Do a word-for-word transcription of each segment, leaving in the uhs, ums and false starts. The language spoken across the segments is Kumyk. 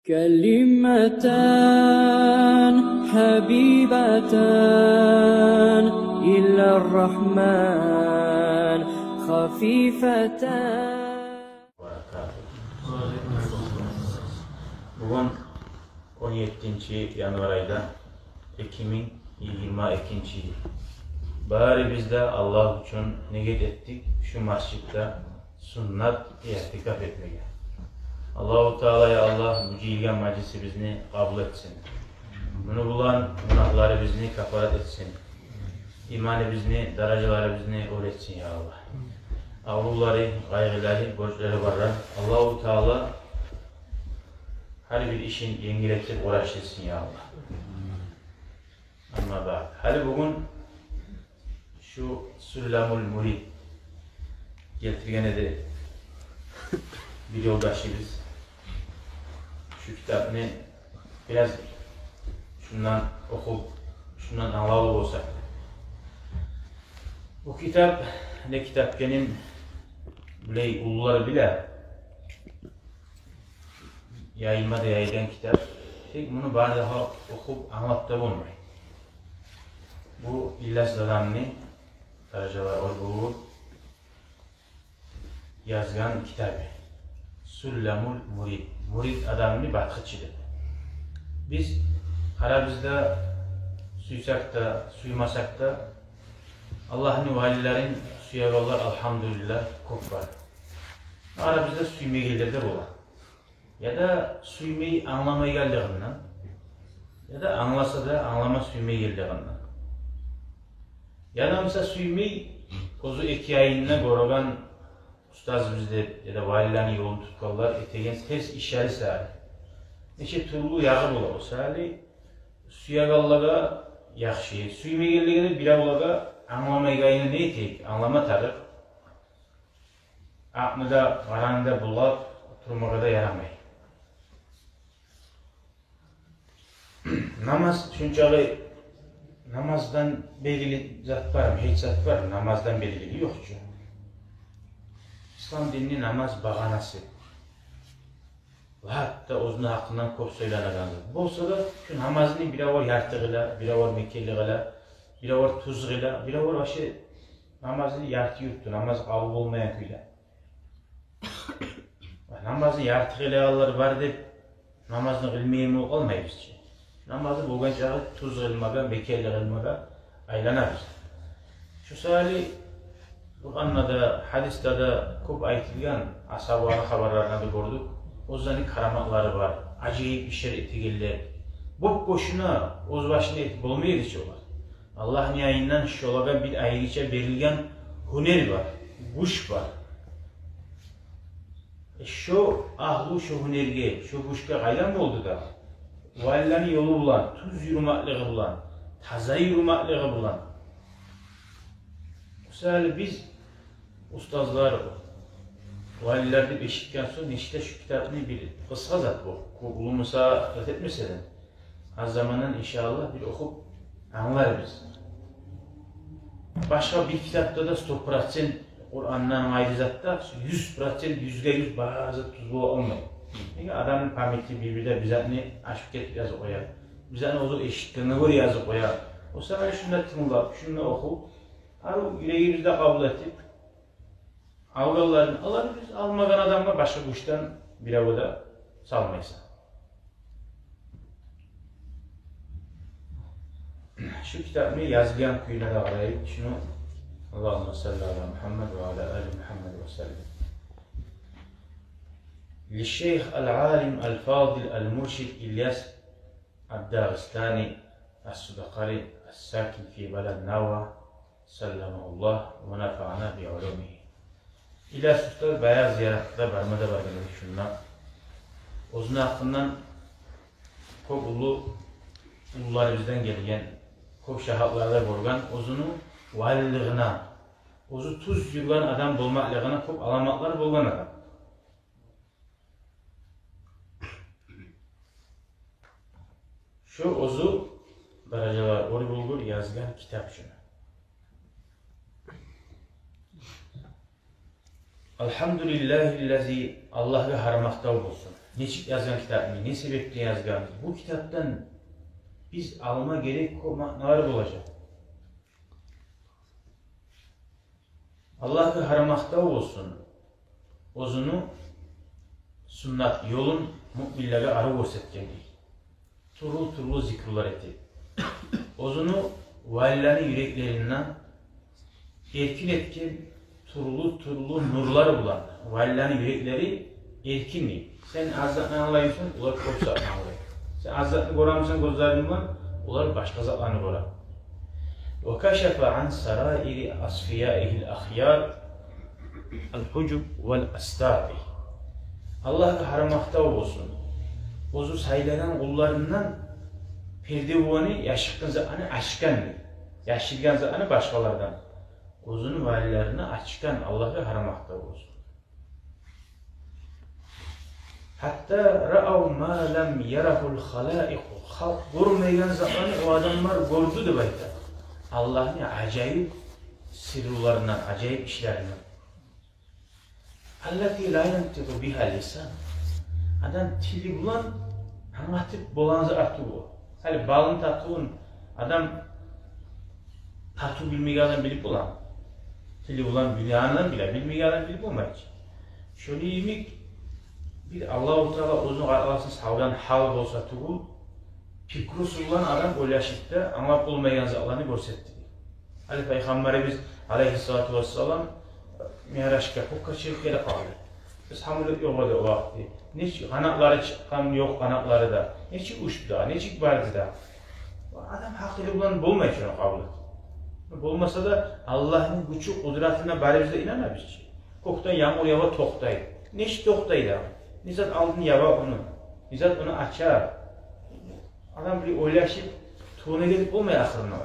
كلمتان حبيبتان إلى الرحمن خفيفتان. Бугюн он еттинчи январь айда, эки минг йигирма экинчи йыл. Барыбыз да Аллагь учун негет этдик шу межитде суннат иътикаф этмеге. Аллагьу Таала, я Аллагь, бу жыйылгъан мажлисибизни къабул этсин. Муну булан гюнагьларыбызны кафарат этсин. Иманыбызны, даражаларыбызны оьр этсин, я Аллагь. Аврувлары, къайгъылары, борчлары барлар Аллагьу Таала гьар бир ишин енгиллетип, къолайлы этсин, я Аллагь. Амма баъд. Гьали бугюн шу Сулламул Мурид гелтирген эди бир ёлдашыбыз. Шу китапны бираз шундан охуп, шундан англавлу болсакъ. Бу китап не китап экенин билей уллулар биле. Яйылма да яйылгъан китап. Тек муну бары да охуп англап да болмай. Бу Ильяс адамны, даражалары оьр болур, язгъан китабы. Сулламул Мурид. Мурид адамны батгъычы деп. Биз арабызда, сюйсек де, сюймесек де, Аллагьны валилерин сюегенлер, алгьамдулиллагь, кёп бар. Арабызда сюймейгенлер де бола. Яда сюймей англамайгъанлыгъындан, яда англаса да англама сюймейгенлигинден. Яда буса сюймей, оьзю эки айында гёреген устазыбыз деп, яда валилени ёлун тутгъанлар этеген терс ишлери саялы. Нече тюрлю ягъы бола о саялы. Сюегенлеге яхшы, сюймейгенлеге де, биревлеге англамайгъанын не этейик, англама тарыкъ. Акъны да, къараны да булгъап турмагъа да ярамай. Намаз шунчакъы, намаздан белгили зат бармы? Гьеч зат бармы намаздан белгили? Ёкъ чу. Ислам динни намаз багъанасы. Гьатта оьзюню гьакъындан кёп сёйленеген зат. Болса да, шу намазны биревлер ярты къыла, биревлер мекенли къыла, биревлер тюз къыла, биревлер вообще намазны ярты юрютдю, намаз къабул болмайгъан кюйде. Намазны ярты къылагъанлар бар деп, намазны къылмайгъан болуп къалмайбыз чы. Намазны болгъан чакъы тюз къылмагъа, мекенли къылмагъа айланабыз. Шу саялы Къуранда да, гьадисде де кёп айтылгъан, асгьабаланы хабарларында да гёрдюк. Оьзлени караматлары бар, ажайып ишлер этегенлер. Боп-бошуна оьз башына этип болмай эди чи олар. Аллагьны янындан шолагъа бир айрыча берилген гьюнер бар, гюч бар. Э, шо агьлю шо гьюнерге, шо гючге къайдан болду да? Валилени ёлу булан, тюз юрюмеклиги булан, таза юрюмеклиги булан. Мисалы, биз устазлар, валилер деп эшитген сонг, нечик де шу китапны бир къысгъа зат бу, кёп уллу муса зат этмесе де, аз замандан, иншааллагь, бир охуп англарбыз. Башгъа бир китапда да сто процент Къурандан айры затда юз процент, юзге юз бары зат тюз бола алмай. Неге? Адамны памяти бир-бирде бир затны ашып гетип язып къоя. Бир затны оьзю эшитгенге гёре язып къоя. О саялы шунда тынглап, шунда охуп, арив юрегибизде къабул этип, алгъанларын аларбыз, алмагъан адамгъа башгъа гючден биревге де салмайсан. Шу китапны язылгъан кююне де къарайыкъ. Шуну, اللهم صل على محمد وعلى آل محمد وسلم. للشيخ العالم الفاضل المرشد إلياس الداغستاني الصدقري الساكن في بلد ناوا، سلمه الله ونفعنا بعلومه. Ильяс устаз баягъы зияратда барма да баргъан эдик шунда. Оьзюню гьакъындан кёп уллу, уллуларыбыздан гелген, кёп шагьатлар да болгъан, оьзюню валилигине, оьзю тюз юрген адам болмакълыгъына кёп аламатлар болгъан адам. Шо оьзю даражалар оьр болгъур язгъан китап шуну. الحمد لله الذي, Аллагьгъа гьар макътав болсун. нечик язгъан китапны, не себепден язгъан, бу китапдан биз алма герек кёп маъналар болажакъ. Аллагьгъа гьар макътав болсун, оьзюню суннат ёлун муъминлеге арив гёрсетгенге. Тюрлю-тюрлю зикрулар этип, оьзюню валилени юреклеринден эркин этген тюрлю-тюрлю нурлар булан. Валилени юреклери эркин. Сен аз затны англаймысан, олар кёп затны англай. Сен аз затны гёремисен гёзлеринг булан, олар башгъа затланы гёре. Ва кашафа ан сараири асфияихил ахъяр алхужуб вал астар. Аллагьгъа гьар макътав болсун, оьзю сайлагъан къулларындан перде буланы яшыртгъан затланы ачгъан, яшыргъан затланы башгъалардан. Оьзюню валилерине ачгъан Аллагьгъа гьар макътав болсун. Гьатта раав ма лам ярагьул халаикъу. Халкъ гёрмейген затланы о адамлар гёрдю деп айта. Аллагьны ажайып сырларындан, ажайып ишлеринден. Аллати ла янтикъу бигьа лисан. Адам тили булан англатып болагъан зат тюгюл. Гьали балны татывун адам татыв билмеген адам билип боламы? Тили булан билген адам биле, билмеген адам билип болмай чы. Шону йимик бир Аллагьу Таала оьзюню къаркъарасын салгъан гьал болса тюгюл, пикрусу булан адам ойлашып да англап болмайгъан затланы гёрсетди. Гьали Пайхаммарыбыз алайгьиссалату вассалам миъражгъа, кёкге чыгъып геле къалды. Биз гьаман ёкъ эди о вакъти. Нечик къанатлары чыкъгъан, ёкъ къанатлары да. Нечик учду да, нечик барды да. Адам гьакъылы булан болмай чы ону къабул этип. Болмаса да Аллагьны гючю, къудратына барыбыз да инанабыз чы. Кёкден янгур ява, токътай. Нечик токътай да? Не зат алдын ява ону? Не зат ону ача? Адам бир ойлашып, тувуна гетип болмай ахырына.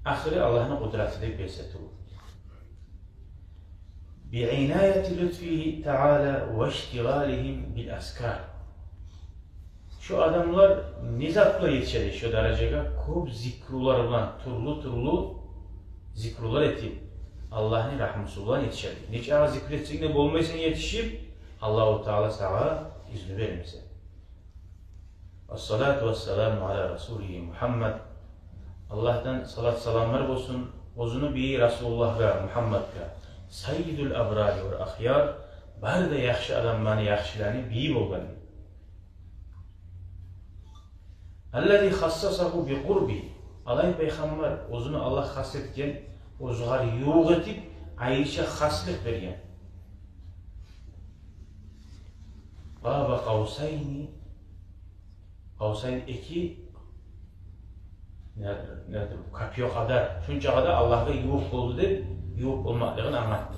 Ахыры Аллагьны къудраты деп гелсе тюгюл. Биъинаяти лутфигьи таала ва иштигъалигьим бил азкар. Шо адамлар не зат булан етишеди шо даражагъа? Кёп зикрулар булан, тюрлю-тюрлю зикрулар этип, Аллагьны рагьмусу булан етишеди. Нечакъы зикр этсенг де болмайсан етишип, Аллагьу Таала сагъа изну бермесе. Ассалату вассаламу ала расулигьи Мугьаммад. Аллагьдан салат-саламлар болсун оьзюню бийи Расулуллагьгъа, Мугьаммадгъа, саййидул абрари вал ахъяр, бары да яхшы адамланы яхшыланы бийи болгъан. Аллази хассасагьу би къурби. Алай Пайхаммар оьзюню Аллагь хас этген, оьзюгер ювукъ этип, айрыча хаслыкъ берген. Къаба къавсайни, къавсайн эки, не, не, копьё къадар. Шунча къадар Аллагьгъа ювукъ болду деп, ювукъ болмакълыгъын англатды.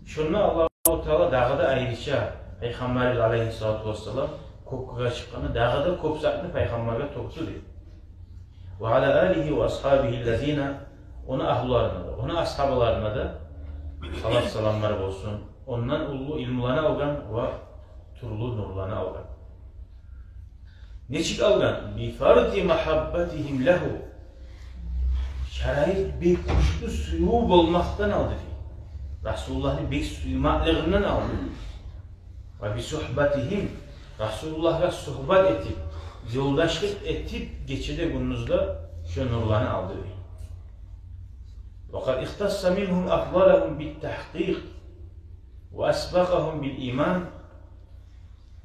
Шонда Аллагьу Таала дагъы да айрыча Пайхаммарыбыз алайгьиссалату вассалам кёкге чыкъгъанда дагъы да кёп затны Пайхаммаргъа тёкдю дей. Ва ала алигьи ва асгьабигьи ллазина, ону агьлуларына да, ону асгьабаларына да салат-саламлар болсун. Ондан уллу илмуланы алгъан ва тюрлю нурланы алгъан. Нечик алгъан? Би фарди магьаббатигьим лагьу. Шарайы бек гючлю сююв болмакъдан алды дей. Расулуллагьны бек сюймеклигинден алды. Ва би сугьбатигьим. Расулуллагьгъа сугьбат этип, ёлдашлыкъ этип, гече де, гюндюз де шо нурланы алды дей. Ва къад ихтасса мингьум афдалагьум бит тагькъикъ ва асбакъагьум бил иман.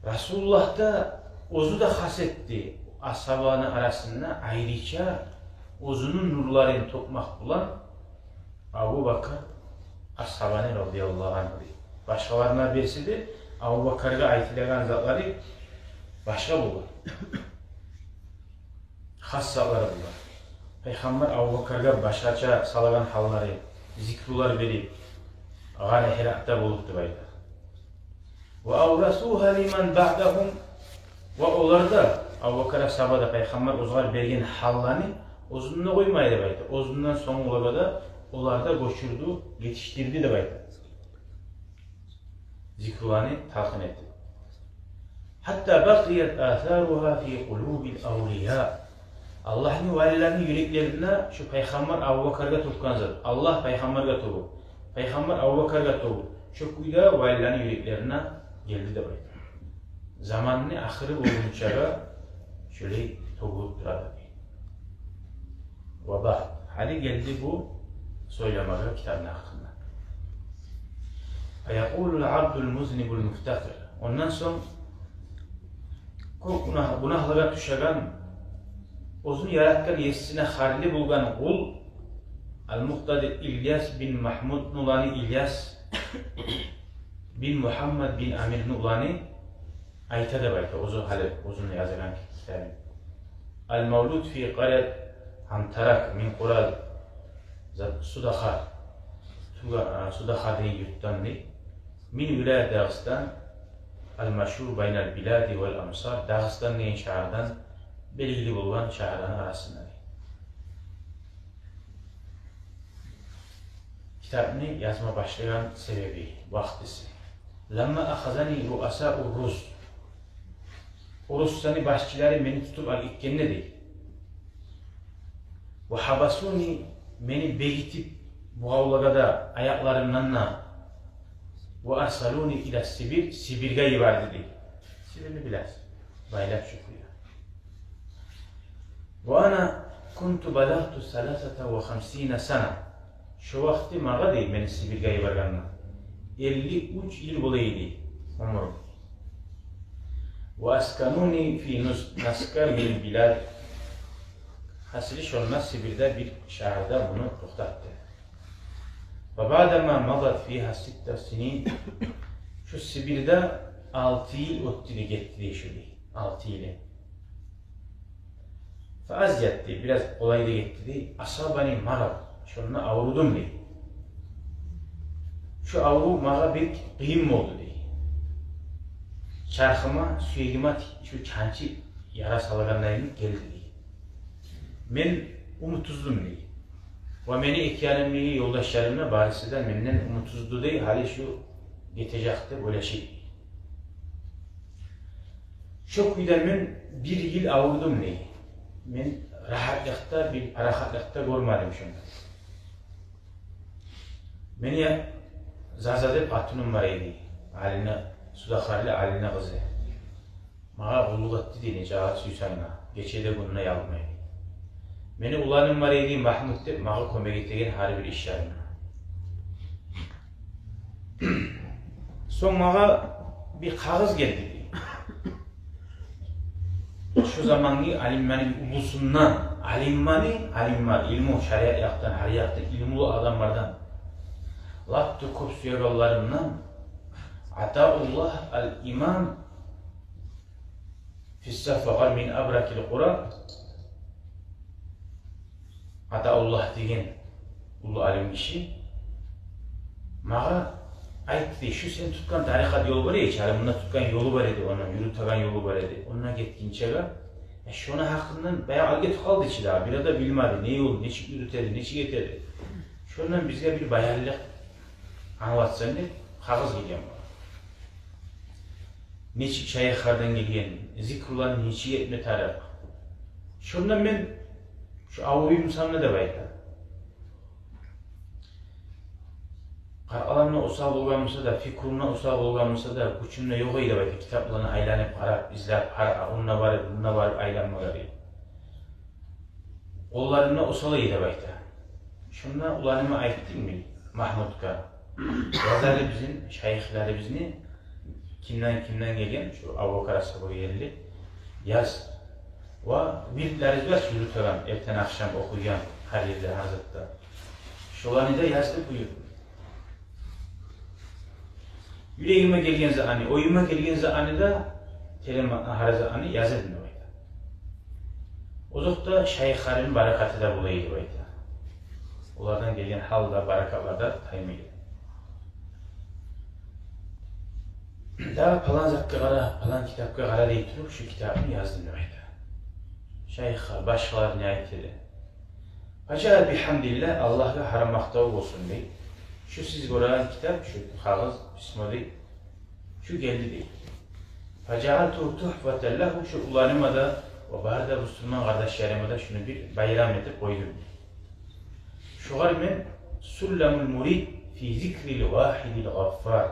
Расулуллагь да оьзю де хас этди асгьабаланы арасында айрыча оьзюню нурларын тёкмек булан Абу Бакр асгьабаны, радияллагьу ангьу. Башгъаларына берсе де, Абу Бакргъа айтылагъан затлары башгъа болгъан. Хас затлары болгъан. Пайхаммар Абу Бакргъа башгъача салагъан гьаллары, зикрулар берип, Гъари Гьиратда болуп деп айта. Ва аврасугьа лиман баъдагьум. Ва олар да, Абу Бакр асгьаба да, Пайхаммар оьзюгер берген гьалланы оьзюнде де къоймай деп айта. Оьзюнден сонггъулагъа да олар да гёчюрдю, етишдирди деп айта. Зикруланы талкъин этди. Гьатта бакъият асаругьа фи къулубил авлия. Аллагьны валилерини юреклеринде шо Пайхаммар Абу Бакргъа тёкген зат, Аллагь Пайхаммаргъа тёгюп, Пайхаммар Абубакаргъа тёгюп, шо кюйде валилени юреклерине гелди деп айта. Заманны ахыры болгъунчагъа шолай тёгюлюп турады дей. Ва баъд, гьали гелди бу сёйлемеге китапны гьакъында. Фаякъулул абдул музнибул муфтакъир. Ондан сонг кёп гюнагь-, гюнагьлагъа тюшеген, оьзюн яратгъан есине харли болгъан къул, ал-мукътадир Ильяс бин Магьмудну уланы Ильяс бин Мугьаммад бин Амирни уланы айта деп айта, оьзю гьали оьзюню язгъан китабы. Ал-мавлуд фи къарят Гьамтарак мин къура Судахар. Туга-, а, Судахар деген юртдан дей. Мин вилаят Дагъыстан, ал-машгьур байнал билади вал амсар, Дагъыстан деген шагьардан белгили болгъан шагьарланы арасында дей. Китапны язма башлагъан себеби, вакътиси. Ламма ахазани руасау рус. Орусланы башчылары мени тутуп алып гетгенде дей. Ва гьабасуни, мени бегитип бугъавлагъа да аякъларымдан да. Ва арсалуни ила Сибир, Сибирге йиберди дей. Сибирни билесиз, байлап чукъуя. Ва ана кунту балагъту саласата ва хамсина сана. Шо вакъти магъа дей, мени Сибирге йибергенде, элли уьч йыл бола эди оьмюрюм. Ва аскануни фи нус-, наска мин билад. Гьасили, шонда Сибирде бир шагьарда муну токътатды. Ва баъдама мадат фигьа ситта синин. Шо Сибирде алты йыл оьтдю де гетди дей шо дей. Алты йыл. Фа азят дей, бираз къолай да гетди дей. Асабани марад, шонда аврудум дей. Шо аврув магъа бек къыйын болду дей. Чархыма, сюегиме шо чанчы яра салагъандай гелди дей. Мен умутсуздум дей. Ва мени эки янымдагъы ёлдашларым да барысы да менден умутсузду дей, гьали шо гетежек деп ойлашып. Шо кюйде мен бир йыл аврудум дей. Мен рагьатлыкъда, бир парахатлыкъда гёрмедим шону. Мени Заза деп къатыным бар эди. Алини, Судахарлы Алини къызы. Магъа къуллукъ этди дей, нече сюйсем де, гече де, гюн де ялкъмай. Мени уланым бар эди, Магьмут деп, магъа кёмек этеген гьар бир ишлериме. Сонг магъа бир кагъыз гелди дей. Шо замангъы алимлени уллусундан, алимлени, алимлер, илму, шариат якъдан, гьар якъдан илмулу адамлардан. Лап да кёп сюегенлеримден Атауллагь ал-имам фи Сафагъар мин абракил къура. Атауллагь деген уллу алим гиши магъа айтды дей, шу сен тутгъан тарикъат ёл бар эди, гьали мунда тутгъан ёлу бар эди, ону юрютеген ёлу бар эди. Онда гетгинчеге, э, шону гьакъындан баягъы алып гетип къалды чы дагъы, бир де билмеди, не ёл, нечик юрютеди, нечик этеди. Шондан бизге бир баянлыкъ англатсанг деп кагъыз гелген бар. Нечик шайыхлардан гелген, зикруланы нечик этме тарыкъ. Шонда мен шу авруймусам да деп айта. Къаркъарамда осал болгъан буса да, фикрумда осал болгъан буса да, гючюм де ёкъ эди деп айта. Китапланы айланып къарап, излеп, гьар онда барып, мунда барып айланмагъа дей. Къолларымда осал эди деп айта. Шонда уланыма айтдым мен, Магьмутгъа. Яз гьали бизин шайыхларыбызны, кимден, кимден гелген, шу Абубакар асгьабагъа гелди. Яз. Ва вирдлерибиз бар, юрютеген, эртен-ахшам охуйгъан, гьар ерде, гьар затда. Шоланы да яз деп буюрдум. Юрегиме гелген затны, оюма гелген затны да, терен гьар затны яз эдим деп айта. Озокъда, шайыхларымны баракаты да бола эди деп айта. Олардан гелген гьал да, баракатлар да таймай эди. Дагъы палан затгъа къара, палан китапгъа къара дей туруп, шу китапны яздым деп айта. Шайыхлар, башгъалар не айта эди? Фажаа бигьамдиллагь, Аллагьгъа гьар макътав болсун дей. Шу сиз гёреген китап, шу кагъыз, письмо дей, шу гелди дей. Фажаалтугьу тугьфатан лагьу, шу уланыма да ва бары да бусурман къардашларыма да шуну бир байрам этип къойдум дей. Шогъар мен Сулламул мурид фи зикрил вахидил гъаффар.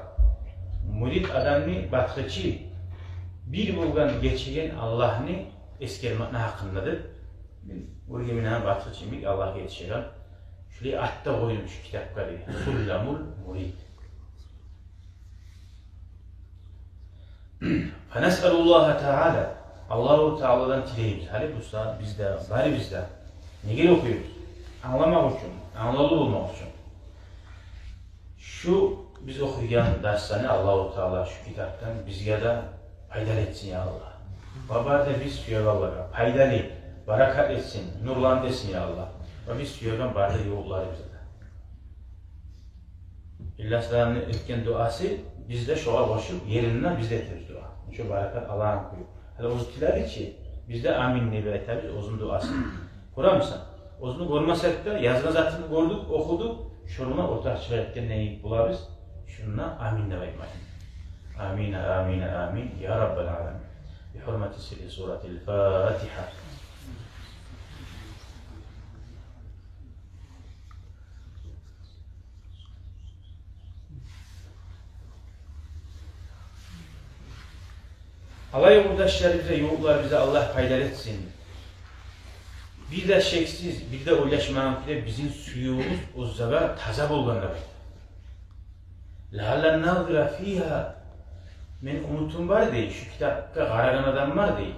Мурит адамны батгъычы бир болгъан гечеген Аллагьны эсгермекни гьакъындадыр. Мен гёрген, мен гьам батгъычы йимик Аллагьгъа етишеген. Шулай ат да къойдум шу китапгъа, дей. Сулламул мурид. Фанасъалуллагьа таала, Аллагьу Тааладан тилейбиз. Гьали бу сагьат биз де, барыбыз да. Неге охуйбуз? Англамакъ учун, англавлу болмакъ учун. Шу биз охуйгъан дарсланы Аллагьу Таала шу китапдан бизге де пайдалы этсин, я Аллагь. Ва бары да биз сюегенлеге пайдалы, баракат этсин, нурландырсын, я Аллагь. Ва биз сюеген бары да ювукъларыбызгъа да. Ильяс адамны этген дуасы, биз де шогъар къошуп, еринде биз де этебиз дуа. Шо баракат алагъан кюй. Гьали оьзю тиледи чи, биз де амин деп айтабыз оьзюню дуасын. Гёремисен? Оьзюню гёрмесек де, язгъан затын гёрдюк, охудукъ, шону ортакъчылыкъ этгенден йимик болабыз. Шунда амин деп айтмакъ. Амин, амин, амин, я Раббал аламин. Бихурмати сирри суратил Фатигьа. Алай, къурдашларыбызгъа, ювукъларыбызгъа Аллагь пайдалы этсин. Бир де шексиз, бир де ойлашмагъан кюйде бизин сюювюбюз оьзюне таза болгъанда байтагъан. Лагьаллан назира фигьа, мени умутум бар, дей, шу китапгъа къарагъан адам бар, дей.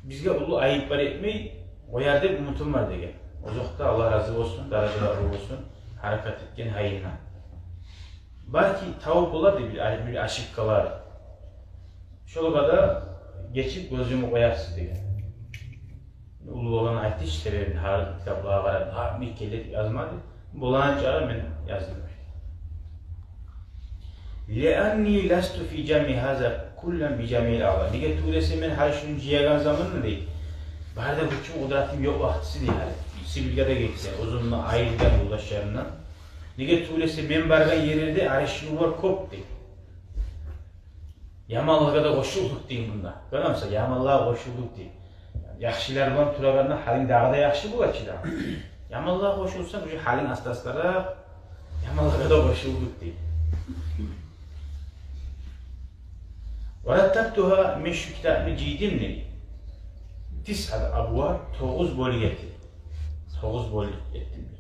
Бизге уллу айып бар этмей къояр деп умутум бар, деген. Озокъда, Аллагь рази болсун, даражалары уллу болсун, гьаракат этген гьайына. Балки, тавуп болар, дей, бир, бир ошибкалар. Шолагъа да гечип, гёз юмуп къоярсыз, деген. Уллу болгъанын айтды чы себебин, гьар китаплагъа къарап, гьар мекенлеп язмады. Болагъан чакъы мен яздым. Лианни ласту фи жамъи гьаза куллан би жамъил агъза. Неге тюгюл эсе, мен гьар шуну жыягъан заманда, дей, бары да гючюм, къудратым ёкъ вакътиси, дей, гьали. Сибирге де гетсем, оьзюмню айыргъан ёлдашларымдан. Неге тюгюл эсе, мен баргъан ерлерде аришивлер кёп, дей. Яманлыкъгъа да къошулдукъ, дей, мунда. Гёремисен, яманлыкъгъа къошулдукъ, дей. Яхшылар булан турагъанда гьалинг дагъы да яхшы бола чы дагъы. Яманлыкъгъа къошулсанг, уже гьалинг аста-астаракъ яманлыкъгъа да къошулдукъ, дей. Ва раттабтугьа, мен шу китапны жыйдым, дей. Тисъата абваб, тогъуз бёлюк этдим. Тогъуз бёлюк этдим, дей.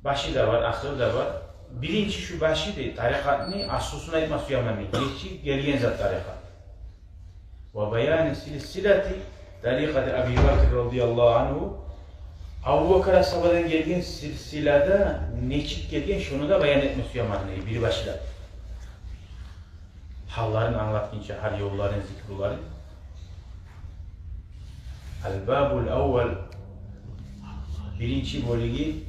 Башы да бар, ахыры да бар. Биринчи шу башы, дей, тарикъатны аслусун айтма сюемен, дей. Нечик гелген зат тарикъат. Ва баяни силсилати тарикъати Аби Бакр радияллагьу ангьу. Абу Бакр асгьабадан гелген силсилада нечик гелген, шону да баян этме сюемен, дей, бир башлап. Гьалларын англатгъынча, гьар ёлларын, зикруларын. Аль-бабуль аввал, биринчи бёлюгю,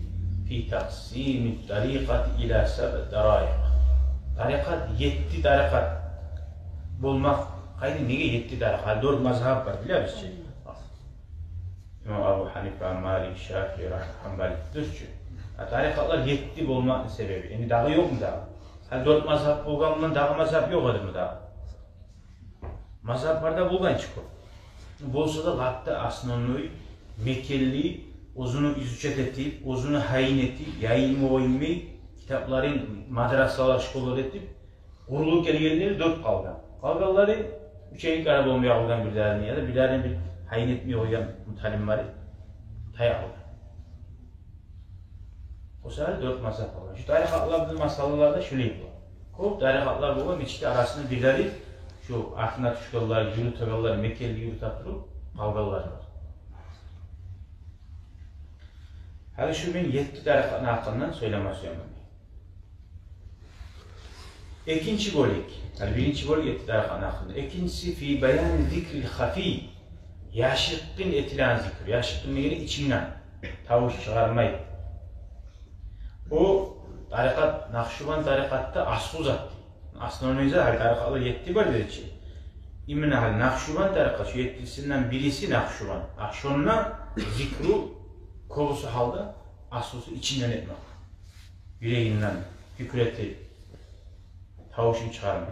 фи такъсими тарикъати ила сабъи тараикъ. Тарикъат етти тарикъат болмакъ къайда, неге етти тарикъат? Гьали дёрт мазгьаб бар, билебиз чи. Имам Абу Гьанифа, Малик, Шафии, Гьанбали, дюз чю. А тарикъатлар етти болмакъны себеби, энни дагъы ёкъму дагъы? Гьали дёрт мазгьаб болгъан булан дагъы мазгьаб ёкъ эдими дагъы? Мазгьаб бар да болгъан чы кёп. Болса да, лап да основной, мекенли, оьзюню изучать этип, оьзюню гьайын этип, яйылма къоймай, китапларын мадрасалар, школалар этип, къурулуп гелгенлери дёрт къалгъан. Къалгъанлары ученик ара болмай къалгъан бирлерини, яда бирлерини бир гьайын этмей къойгъан муталимлери тая къалгъан. О саялы дёрт мазгьаб болгъан. Шу тарикъатланы масъалалары да шулай болгъан. Кёп тарикъатлар болгъан, нечик де арасында бирлери, шу артына тюшгенлер, юрютегенлер, мекенли юрюте туруп, къалгъанлар бар. Гьали шу мен етти тарикъатны гьакъындан сёйлеме сюемен. Экинчи бёлюк. Гьали биринчи бёлюк етти тарикъатны гьакъында. Экинчиси, фи баяни зикрил хафий. Яшыртгъын этилеген зикр. Яшыртгъын дегени ичинден, тавуш чыгъармай. О тарикъат, Накъшубанд тарикъатда аслу зат. Основной зат, гьали тарикъатлар етти бар деди чи. Именно гьали Накъшубанд тарикъат, шу еттисинден бириси Накъшубанд. А шонда зикру кёбюсю гьалда аслусу ичинден этмек. Юрегинден пикир этип, тавушун чыгъармай.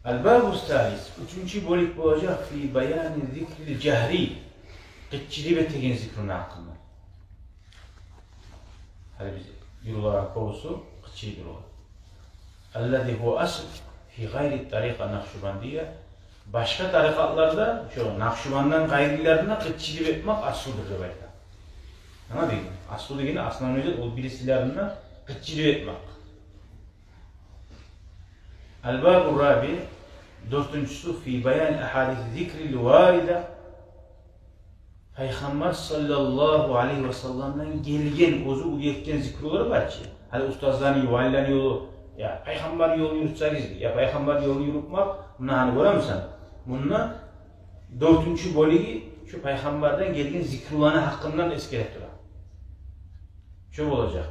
Аль-бабу ссадис, уьчюнчю бёлюк болажакъ, фи баяни зикриль жагьри, къычырып этеген зикруну гьакъында. Гьали биз юрюлеген кёбюсю къычырып юрюлеген. Аллази гьува асл фи гъайри тарикъа накъшубандия. Башгъа тарикъатларда, шо накъшубанддан къайрыларында къычырып этмек аслудур деп айта. Англадынгмы? Аслу дегени, основной зат, ол бирисилеринде къычырып этмек. Аль-бабу рраби, дёртюнчюсю, фи баяни агьадиси зикриль варида. Пайхаммар саллаллагьу алайгьи ва салламдан гелген, оьзю уьйретген зикрулар бар чы. Гьали устазланы, валилени ёлу, я пайхаммар ёлун юрютсегиз, я пайхаммар ёлун юрютмек, муна гьали гёремисен. Мунда дёртюнчю бёлюгю шу пайхаммардан гелген зикруланы гьакъындан эсгере тура. Шо болажакъ.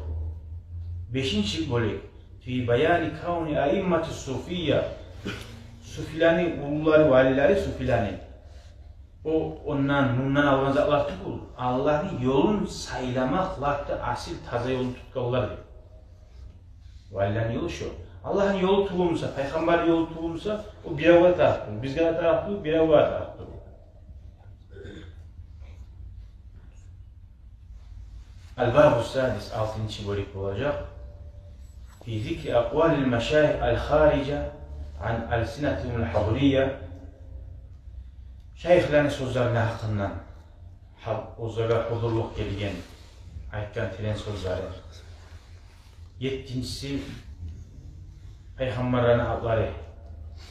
Бешинчи бёлюк. Фи баяни кавни аиммати суфия. Суфилени уллулары, валилери суфилени. О, ондан, мундан алгъан затлар тюгюл. Аллагьны ёлун сайламакъ, лап да асил, таза ёлун тутгъанлар деп. Валилени ёлу шо. Аллагьны ёлу тюгюл буса, пайхаммар ёлу тюгюл буса, о биревге тарыкъ тюгюл, бизге де тарыкъ тюгюл, биревге де тарыкъ тюгюл. Аль-бабу ссадис, алтынчы бёлюк болажакъ. Фи зикри акъвалиль машайих аль-хариджа ан альсинатигьимуль хьадрия. Шайыхланы сёзлерини гьакъындан, гьал, оьзлеге гьузурлукъ гелген, айтгъан терен сёзлери. Еттинчиси, пайхаммарланы атлары,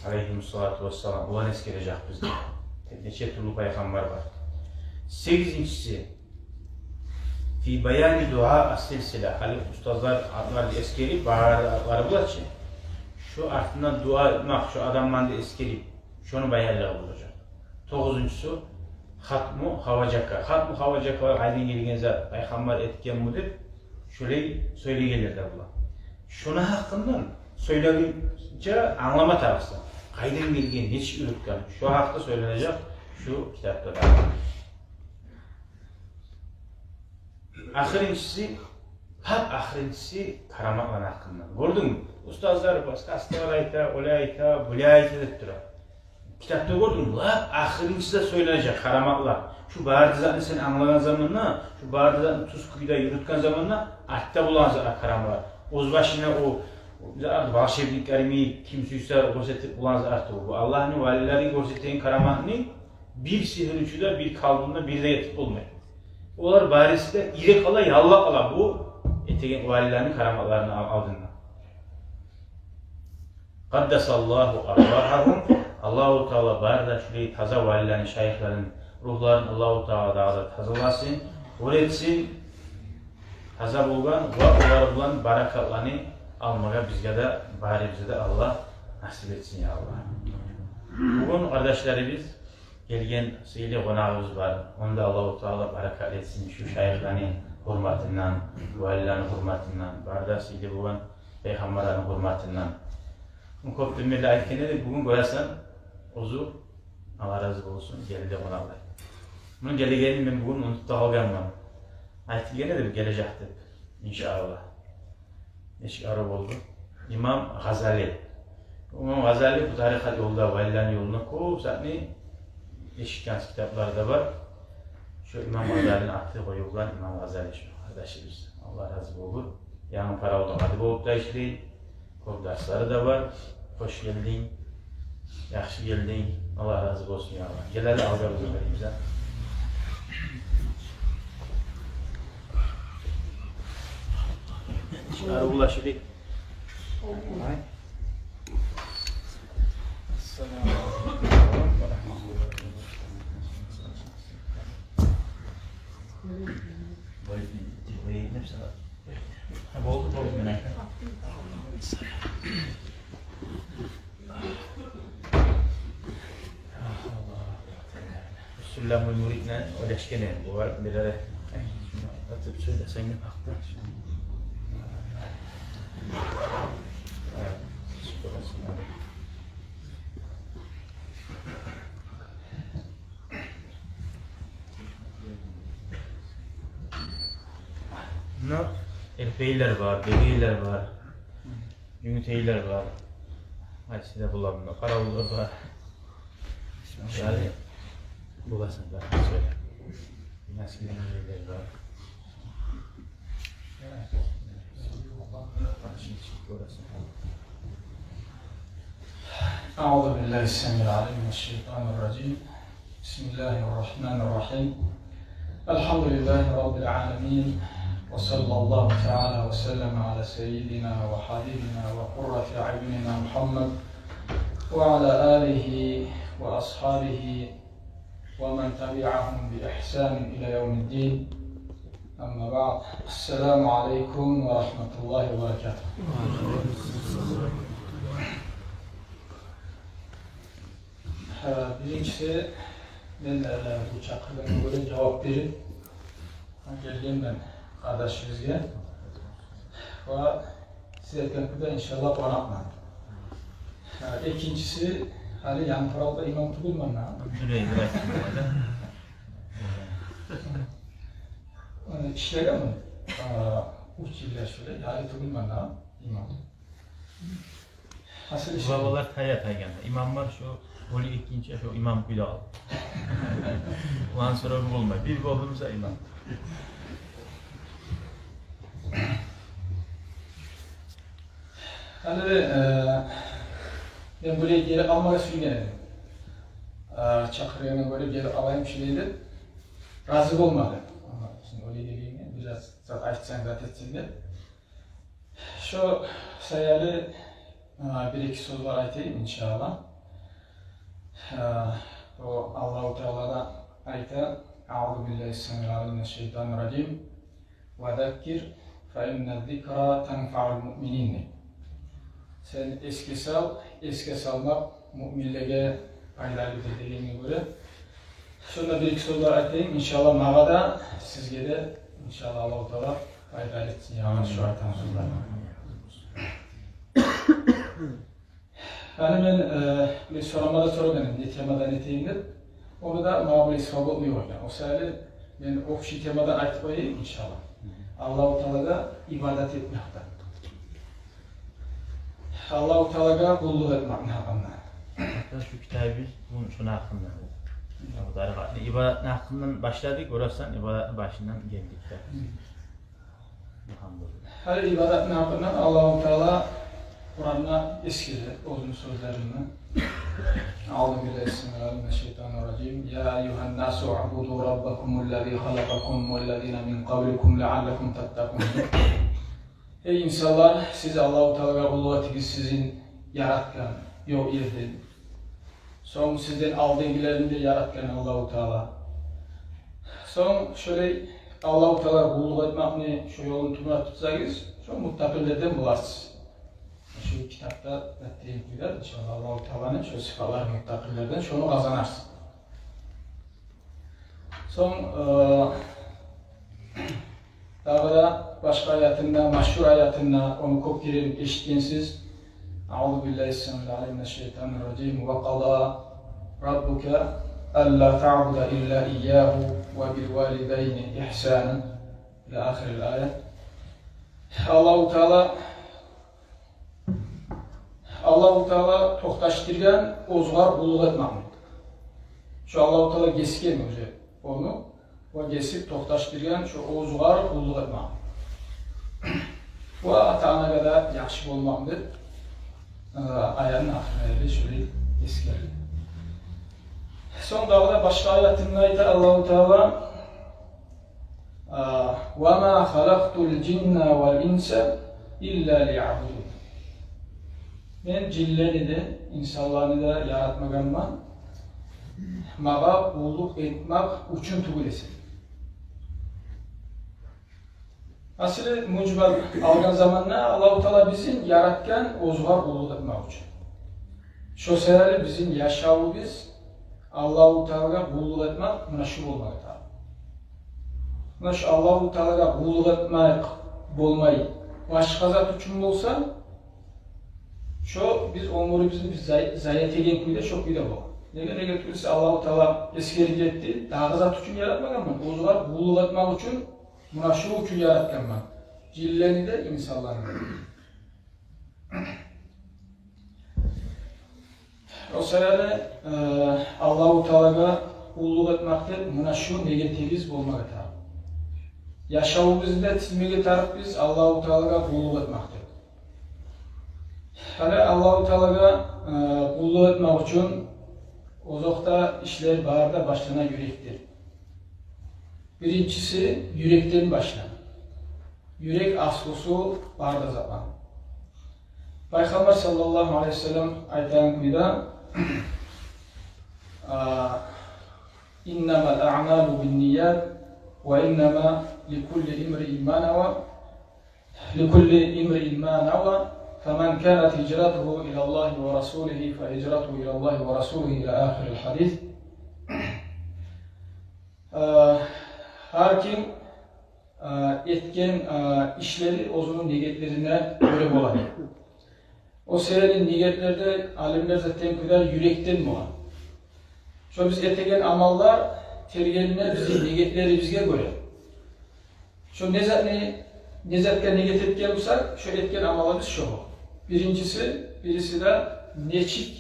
алайгьимуссалату вассалам, оланы эсгережекбиз. Нече тюрлю пайхаммар бар. Сегизинчиси, фи баяни дуа ас-силсила. Гьали устазлар атларын эсгерип, бары атлары бола чы. Шо артындан дуа этмек, шо адамланы да эсгерип, шону баянлагъа болажакъ. Тогъузунчусу, хатму хаважака. Хатму хаважакалар къайдан гелген зат, пайхаммар этгенми деп, шолай сёйлегенлер де бола. Шону гьакъындан сёйлегенче англама тарыкъсан. Къайдан гелген, нечик юрютген, шо гьакъда сёйленежек шу китапда да. Ахырынчысы, гьакъ ахырынчысы караматланы гьакъындан. Гёрдюнгмю? Устазлар башгъа астагъа айта, олай айта, булай айта деп тура. Китапда гёрдюнгмю? Лап ахырынчысы да сёйленежек караматлар. Шу бары да затны сен англагъан заманда, шу бары да затны тюз кюйде юрютген заманда, артда болагъан затлар караматлар. Оьз башына о, о зат волшебниклер йимик, ким сюйсе гёрсетип болагъан зат тюгюл. Бу Аллагьны валилери гёрсетеген караматны бир сигьирчи де, бир колдун да, бир де этип болмай. Олар бариси де ире къала, ялла къала бу этеген валилени караматларыны ал-, алдында. Къаддасаллагьу арвагьагьум. Аллагьу Таала бары да шулай таза валилени, шайыхланы ругьларын Аллагьу Таала дагъы да тазаласын, нюр этсин. Таза болгъан ва олар булан баракатланы алмагъа бизге де, барибизге де Аллагь насип этсин, я Аллагь. Бугюн, къардашларыбыз, гелген сыйлы къонагъыбыз бар. Ону да Аллагьу Таала баракатлы этсин шу шайыхланы гьюрматындан, валилени гьюрматындан, бары да сыйлы болгъан пайхаммарланы гьюрматындан. Кёп де миллет айтгъан эди, бугюн гёресен, оьзю, Аллагь рази болсун, гелди къонакълай. Муну гелегенин мен бугюн унутуп да къалгъанман. Айтгъан эди гележек деп, иншааллагь. Нечик арив болду. Имам Гъазали. Имам Гъазали бу тарикъат ёлда, валилени ёлунда кёп затны эшитген, китаплары да бар. Шо Имам Гъазалини аты къоюлгъан, Имам Гъазали, шо къардашыбыз. Аллагь рази болур. Янгы Паравулда къади болуп да ишлей. Кёп дарслары да бар. Хош гелдинг. Яхшы гелдинг. Аллагь рази болсун, я Аллагь. Гел гьали, алгъа бизин берибиз, а. Чыгъарып улашып. Ассаламу алейкум ва рагьматуллагьи ва баракатугь. Болду, болду, мен айтам. Сулламул муридни ойлашгъан эдим. Булар бирер атып сёйлесенг деп гьакъда. Муна эрпейлер бар, бегейлер бар, жюнгютейлер бар. Гьай, сиз де булар мунда, къаравуллар бар. Шолай боласан да, шолай. Насип берген ерлер бар. أعوذ بالله السميع العليم من الشيطان الرجيم. بسم الله الرحمن الرحيم. الحمد لله رب العالمين. وصلى الله تعالى وسلم على سيدنا وحبيبنا وقرة أعيننا محمد وعلى آله وأصحابه ومن تبعهم بإحسان إلى يوم الدين. أما بعد. السلام عليكم ورحمة الله وبركاته. Гьа, биринчиси, мен, э, бу чакъыргъангъа гёре жавап берип гелгенмен къардашыгъызгъа. Ва сиз этген кюйде, иншаллагь, къонакъман. Гьа, экинчиси, гьали Янтуралда имам тюгюлмен, гьа? Юрей, юрей. Э, ишлегенмен. А, уьч йыллар шолай, гьали тюгюлмен, гьа, имам. Асыл иши. Бабалар тая тайгъан. Имам бар, шо оьлюп гетгинче шо имам кюйде къалды. Ондан сорав болмай. Бир болду буса имам. Гьали, э, мен булай гелип къалмагъа сюйген эдим. Э, чакъыргъангъа гёре гелип къалайым шулай деп. Рази болмады. Амма сен олай дегенге, бираз зат айтсанг, зат этсенг деп. Шо саялы, а, бир-эки сёзлер айтайым, иншаллагь. А, о Аллагьу Таала да айта: «أعوذ بالله السميع العليم من الشيطان الرجيم. وذكر فإن الذكرى تنفع المؤمنين», — дей. Сен эсге сал, эсге салмакъ муъминлеге пайдалыдыр дегенге гёре, шонда бир-эки сёзлер айтайым, иншаллагь, магъа да, сизге де, иншаллагь, Аллагьу Таала пайдалы этсин, я Аллагь, шу айтагъан сёзлер. Гьали мен, э, бир сорама да сорагъан эдим, не темадан этейим деп. Ону да магъа бир свободный болгъан. О саялы мен общий темадан айтып къояйым, иншаллагь. Аллагьу Таалагъа ибадат этмекден. Аллагьу Таалагъа къуллукъ этмекни гьакъында. Гьатта шу китабыбыз бу шону гьакъында. Бу тарикъатны, ибадатны гьакъындан башладыкъ, орасан ибадатны башындан гелдик де. Гьали ибадатны гьакъындан Аллагьу Таала Къуранда эсгере оьзюню сёзлеринде. أعوذ بالله السميع العليم من الشيطان الرجيم. يا أيها الناس اعبدوا ربكم الذي خلقكم والذين من قبلكم لعلكم تتقون. Эй инсанлар, сиз Аллагьу Таалагъа къуллукъ этигиз, сизин яратгъан ёкъ ерден. Сонг сизден алдынгъыланы да яратгъан Аллагьу Таала. Сонг шолай Аллагьу Таалагъа къуллукъ этмекни шо ёлун тутуп турсагъыз, шо муттакъилерден боларсыз. Шо китапда айтагъан кюйде, иншаллагь, Аллагьу Тааланы шо сыфатлары муттакъилерден, шону къазанарсыз. Сонг, э, дагъы да башгъа аятында, машгьур аятында, ону кёп керен эшитгенсиз. أعوذ بالله السميع العليم من الشيطان الرجيم. وقضى ربك ألا تعبدوا إلا إياه وبالوالدين إحسانا إلى آخر الآية. Аллагьу Таала Аллагьу Таала токъташдыргъан оьзюне къуллукъ этмекни. Шо Аллагьу Таала гесген уже ону, ва гесип токъташдыргъан шо оьзюне къуллукъ этмекни. Ва ата-анагъа да яхшы болмакъны, э, аятны ахырына ерли шолай эсгериле. Сонг дагъы да башгъа аятында айта Аллагьу Таала: А, وما خلقت الجن والإنس إلا ليعبدون. Мен жинлени де, инсанланы да яратмагъанман, магъа къуллукъ этмек учун тюгюл эсе. Асылы, мужмал алгъан заманда, Аллагьу Таала бизин яратгъан оьзюне къуллукъ этмек учун. Шо саялы бизин яшавубуз Аллагьу Таалагъа къуллукъ этмек муна шу болмагъа тарыкъ. Муна шу Аллагьу Таалагъа къуллукъ этмек болмай, башгъа зат учун болса, шо биз оьмюрюбюзню биз зай-, зая этеген кюйде, шо кюйде бола. Неге, неге тюгюл эсе Аллагьу Таала эсгерип гетди, дагъы зат учун яратмагъанман, оьзюне къуллукъ этмек учун, муна шу учун яратгъанман жинлени де, инсанланы да. О саялы, э, Аллагьу Таалагъа къуллукъ этмек деп муна шу негетибиз болмагъа тарыкъ. Яшавубузда тизмеге тарыкъ биз Аллагьу Таалагъа къуллукъ этмек деп. Гьали Аллагьу Таалагъа, э, къуллукъ этмек учун озокъда ишлер бары да башлана юрекден. Биринчиси юрекден башлана. Юрек аслусу бары да затланы. Пайхаммар саллаллагьу алайгьи ва саллам айтагъан кюйде, а, «Иннамал аъмалу бинният, ва иннама ликулли имриин ма нава, ликулли имриин ма нава, фаман канат гьижратугьу илаллагьи ва расулигьи, фа гьижратугьу илаллагьи ва расулигьи», ила ахирил гьадис. А, гьар ким, а, этген, а, ишлери оьзюню негетлерине гёре бола. О саялы негетлер де алимлер затдан кюйде юрекден бола. Шо биз этеген амаллар тергелине бизин негетлерибизге гёре. Шо не затны, не затгъа негет этген бусакъ, шо этген амалыбыз шо. Биринчиси, бириси де нечик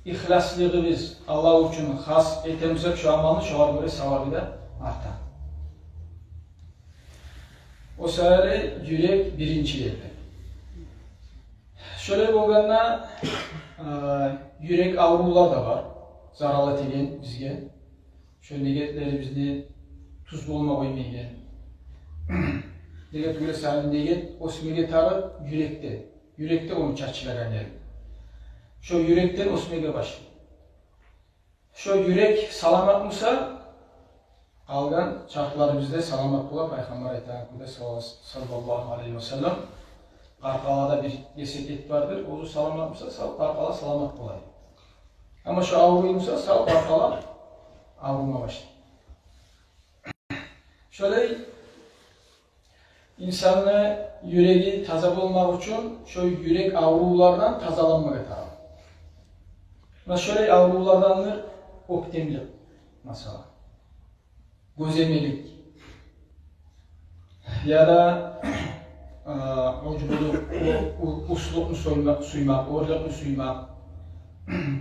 ихласлыгъыбыз, Аллагь учун хас этген бусакъ шо амалны, шогъар гёре савабы да арта. О саялы юрек биринчи ерде. Шолай болгъанда, э, юрек аврувлар да бар. Зарал этеген бизге. Шо негетлерибизни тюз болма къоймайгъан. Неге тюгюл эсе, негет оьсмеге тарыкъ юрекде. Юрекде ону чачылагъан ери. Шо юрекден оьсмеге башлай. Шо юрек саламат буса, къалгъан чархларыбыз да саламат бола. Пайхаммар айтагъан кюйде, саллаллагьу алайгьи ва саллам, къаркъарада бир гесек эт бардыр, оьзю саламат буса, сав къаркъара саламат бола. Амма шо авруй буса, сав къаркъара аврума башлай. Шолай инсанны юреги таза болмакъ учун шо юрек аврувлардан тазаланмагъа тарыкъ. Муна шолай аврувлардандыр оьктемлик, масала, гёземелик, яда, а, ужбулукъ, у-, у-, услукъну сюймек, сюймек, оьрлюкню сюймек,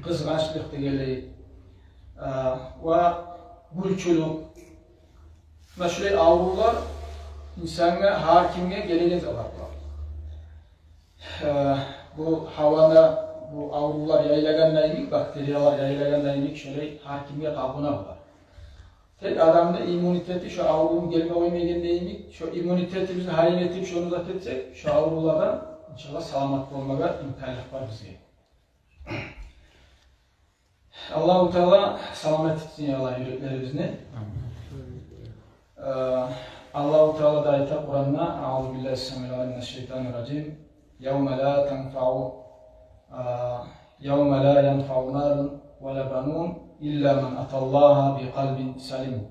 къызгъанчлыкъ дегенлей, а, ва гюлчюлюк. Муна шулай аврувлар инсангъа, гьар кимге гелеген затлар булар. Э, бу гьавада бу аврувлар яйылагъанда йимик, бактериялар яйылагъанда йимик, шолай гьар кимге къабына булар. Тек адамны иммунитети шо аврувну гелме къоймайгъанда йимик, шо иммунитетибизни гьайын этип, шону зат этсек, шо аврувлардан, иншаллагь, саламат болмагъа имканлыкъ бар бизге. Аллагьу Таала саламат этсин, я Аллагь, юреклерибизни. Амин. Э, Аллагьу Таала да айта Къуранда: «Аузу биллагьи ссамиил алим минаш шайтанир ражим. Явма ла танфау, э, явма ла янфау малун ва ла банун илла ман аталлагьа бикъалбин салим».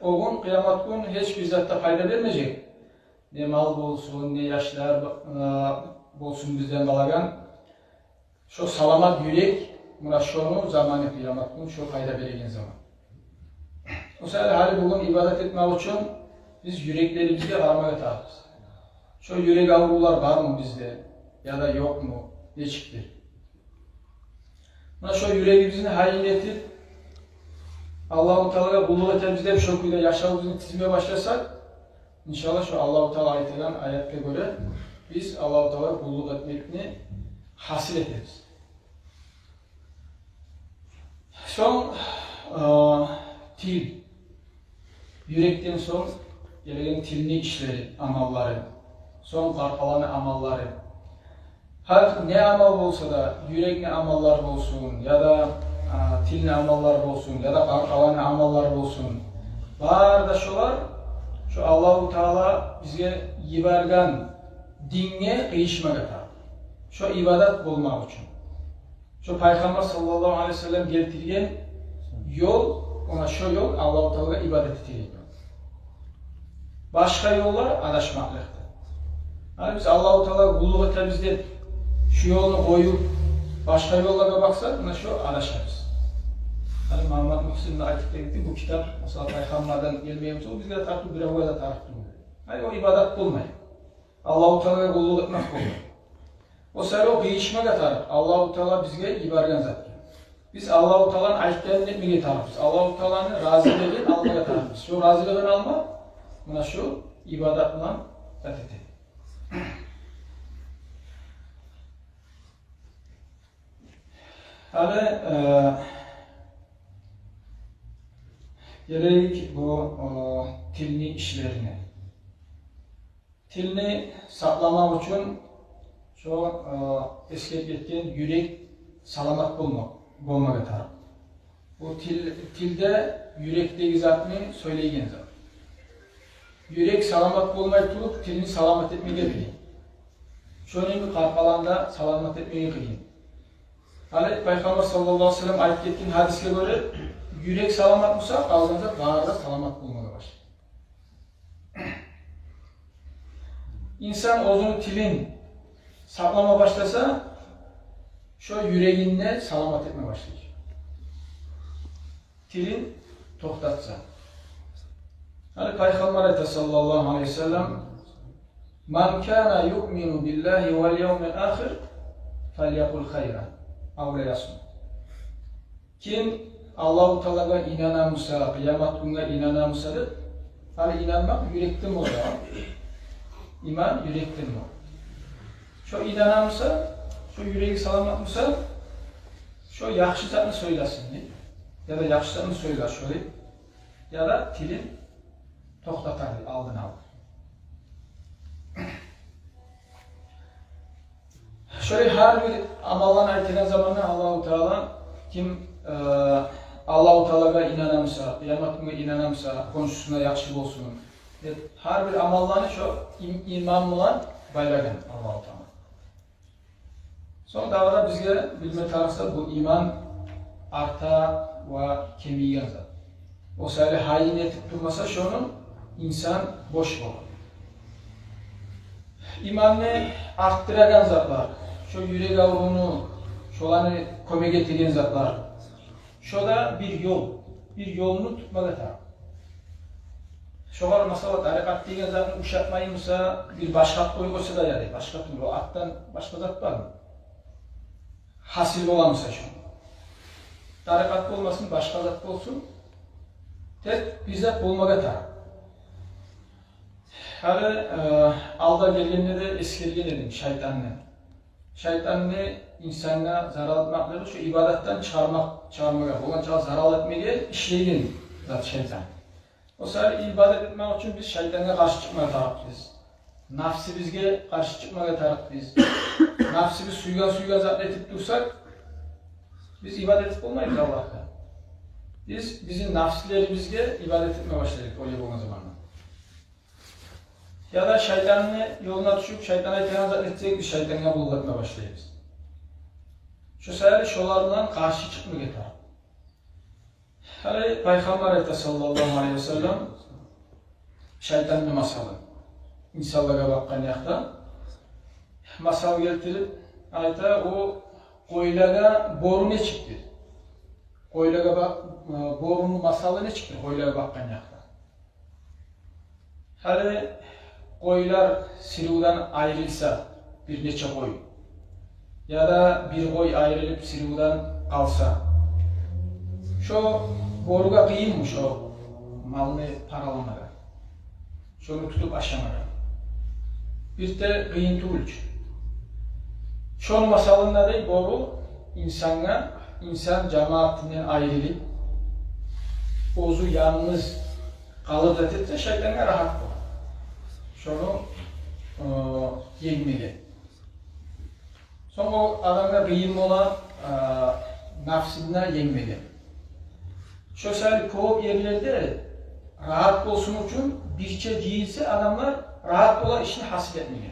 О гюн, къыямат гюн, гьеч бир зат да пайда бермежек. Не мал болсун, не яшлар, э, болсун бизден къалагъан. Шо саламат юрек, муна шону заманы къыямат гюн, шо пайда береген заман. О саялы гьали бугюн ибадат этмек учун биз юреклерибизге къарамагъа тарыкъбыз. Шо юрек аврувлар бармы бизде, яда ёкъму, нечикдир? Муна шо юрегибизни гьайын этип, Аллагьу Таалагъа къуллукъ этебиз деп, шо кюйде яшавубузну тизме башласакъ, иншаллагь, шо Аллагьу Таала айтагъан аятгъа гёре, биз Аллагьу Таалагъа къуллукъ этмекни гьасил этебиз. Сонг, э, тил. Юрекден сонг гелеген тилни ишлери, амаллары. Сонг къаркъараны амаллары. Гьар не амал болса да, юрекни амаллары болсун, яда, а, тилни амаллары болсун, яда къаркъараны амаллары болсун, бары да шолар шо Аллагьу Таала бизге йиберген динге къыйышмагъа тарыкъ. Шо ибадат болмакъ учун. Шо Пайхаммар саллаллагьу алайгьи ва саллам гелтирген ёл, муна шо ёл Аллагьу Таалагъа ибадат этеген ёл. Башгъа ёллар адашмакълыкъдыр. Гьали биз Аллагьу Таалагъа къуллукъ этебиз деп, шу ёлну къоюп, башгъа ёллагъа бакъсакъ, муна шо адашабыз. Гьали Магьаммат Мугьсин де айтып да гетди, бу китап, масала, Пайхаммардан гелмеген буса, о бизге де тарыкъ тюгюл, биревге де тарыкъ тюгюл. Гьали о ибадат болмай. Аллагьу Таалагъа къуллукъ этмек болмай. О саялы о къыйышмагъа тарыкъ Аллагьу Таала бизге йиберген затгъа. Биз Аллагьу Тааланы айтгъанын этмеге тарыкъбыз. Аллагьу Тааланы разилигин алмагъа тарыкъбыз. Шо разилигин алма, муна шу ибадат булан зат этеди. Гьали, э, гелейик бу, э, тилни ишлерине. Тилни сакъламакъ учун шо, э, эсгерип гетген юрек саламат болмакъ, болмагъа тарыкъ. Бу тил, тил де юрекдеги затны сёйлейген зат. Юрек саламат болмай туруп, тилни саламат этмеге къыйын. Шону йимик къаркъараны да саламат этмеге къыйын. Гьали Пайхаммар саллаллагьу алайгьи ва саллам айтып гетген гьадисге гёре, юрек саламат буса, къалгъан зат бары да саламат болмагъа башлай. Инсан оьзюню тилин сакълама башласа, шо юрегин де саламат этме башлай. Тилин токътатса. Гьали Пайхаммар айта, саллаллагьу алайгьи ва саллам: «Ман кана юъмину биллагьи вал явмил ахир, фальякъул хайран ав лиясмут». Ким Аллагьу Таалагъа инана буса, къыямат гюнге инана буса деп, гьали инанмакъ юрекден бола. Иман юрекден бола. Шо инана буса, шо юреги саламат буса, шо яхшы затны сёйлесин дей. Яда яхшы затны сёйлер шо дей. Яда тилин токътатар дей, алдын алып. Шолай гьар бир амалланы айтагъан заманда Аллагьу Таала, ким, э, Аллагьу Таалагъа инана буса, къыямат гюнге инана буса, хоншусуна яхшы болсун деп, гьар бир амалланы шо им-, иман булан байлагъан Аллагьу Таала. Сонг дагъы да бизге билме тарыкъ зат, бу иман арта ва кемийген зат. О саялы гьайын этип турмаса шону, инсан бош бола. Иманны артдырагъан затлар, шо юрек аврувну, шоланы кёмек этеген затлар. Шо да бир ёл, бир ёлну тутмагъа тарыкъ. Шогъар, масала, тарикъат деген затны ушатмай буса, бир башгъа ат къоюп къойса да ярай, башгъа тюрлю атдан башгъа зат бармы? Гьасил бола буса шо. Тарикъат болмасын, башгъа зат болсун, тек бир зат болмагъа тарыкъ. Гьали, э, алда гелгенде де эсгерген эдим шайтанны. Шайтанны инсангъа зарал этмеклиги, шо ибадатдан чыгъармакъ, чыгъармагъа, болгъанча зарал этмеге ишлейген зат шайтан. О саялы ибадат этмек учун биз шайтангъа къаршы чыкъмагъа тарыкъбыз. Напсибизге къаршы чыкъмагъа тарыкъбыз. Напсибиз сюйген, сюйген затны этип турсакъ, биз ибадат этип болмайбыз Аллагьгъа. Биз бизин напсилерибизге ибадат этме башлайбыз, олай болгъан заманда. Яда шайтанны ёлуна тюшюп, шайтан айтагъан затны этсек, биз шайтангъа къуллукъ этме башлайбыз. Шо саялы шолар булан къаршы чыкъмагъа тарыкъ. Гьали Пайхаммар айта, саллаллагьу алайгьи ва саллам, шайтанны масалы. Инсанлагъа бакъгъан якъда масал гелтирип айта, о къойлагъа бору нечикдир? Къойлагъа ба-, э, боруну масалы нечикдир къойлагъа бакъгъан якъда? Гьали къойлар сиривден айрылса, бир нече къой, яда бир къой айрылып сиривден къалса, шо боругъа къыйынмы шо малны параламагъа, шону тутуп ашамагъа? Бир де къыйын тюгюл чю. Шону масалында дей бору инсангъа, инсан жамаатындан айрылып, оьзю янгыз къалып зат этсе, шайтангъа рагьат бола шону, э, енгмеге. Сонг о адамгъа къыйын бола, э, напсин де енгмеге. Шо саялы кёп ерлерде рагьат болсун учун бирче жыйылса адамлар, рагьат бола ишни гьасил этмеге.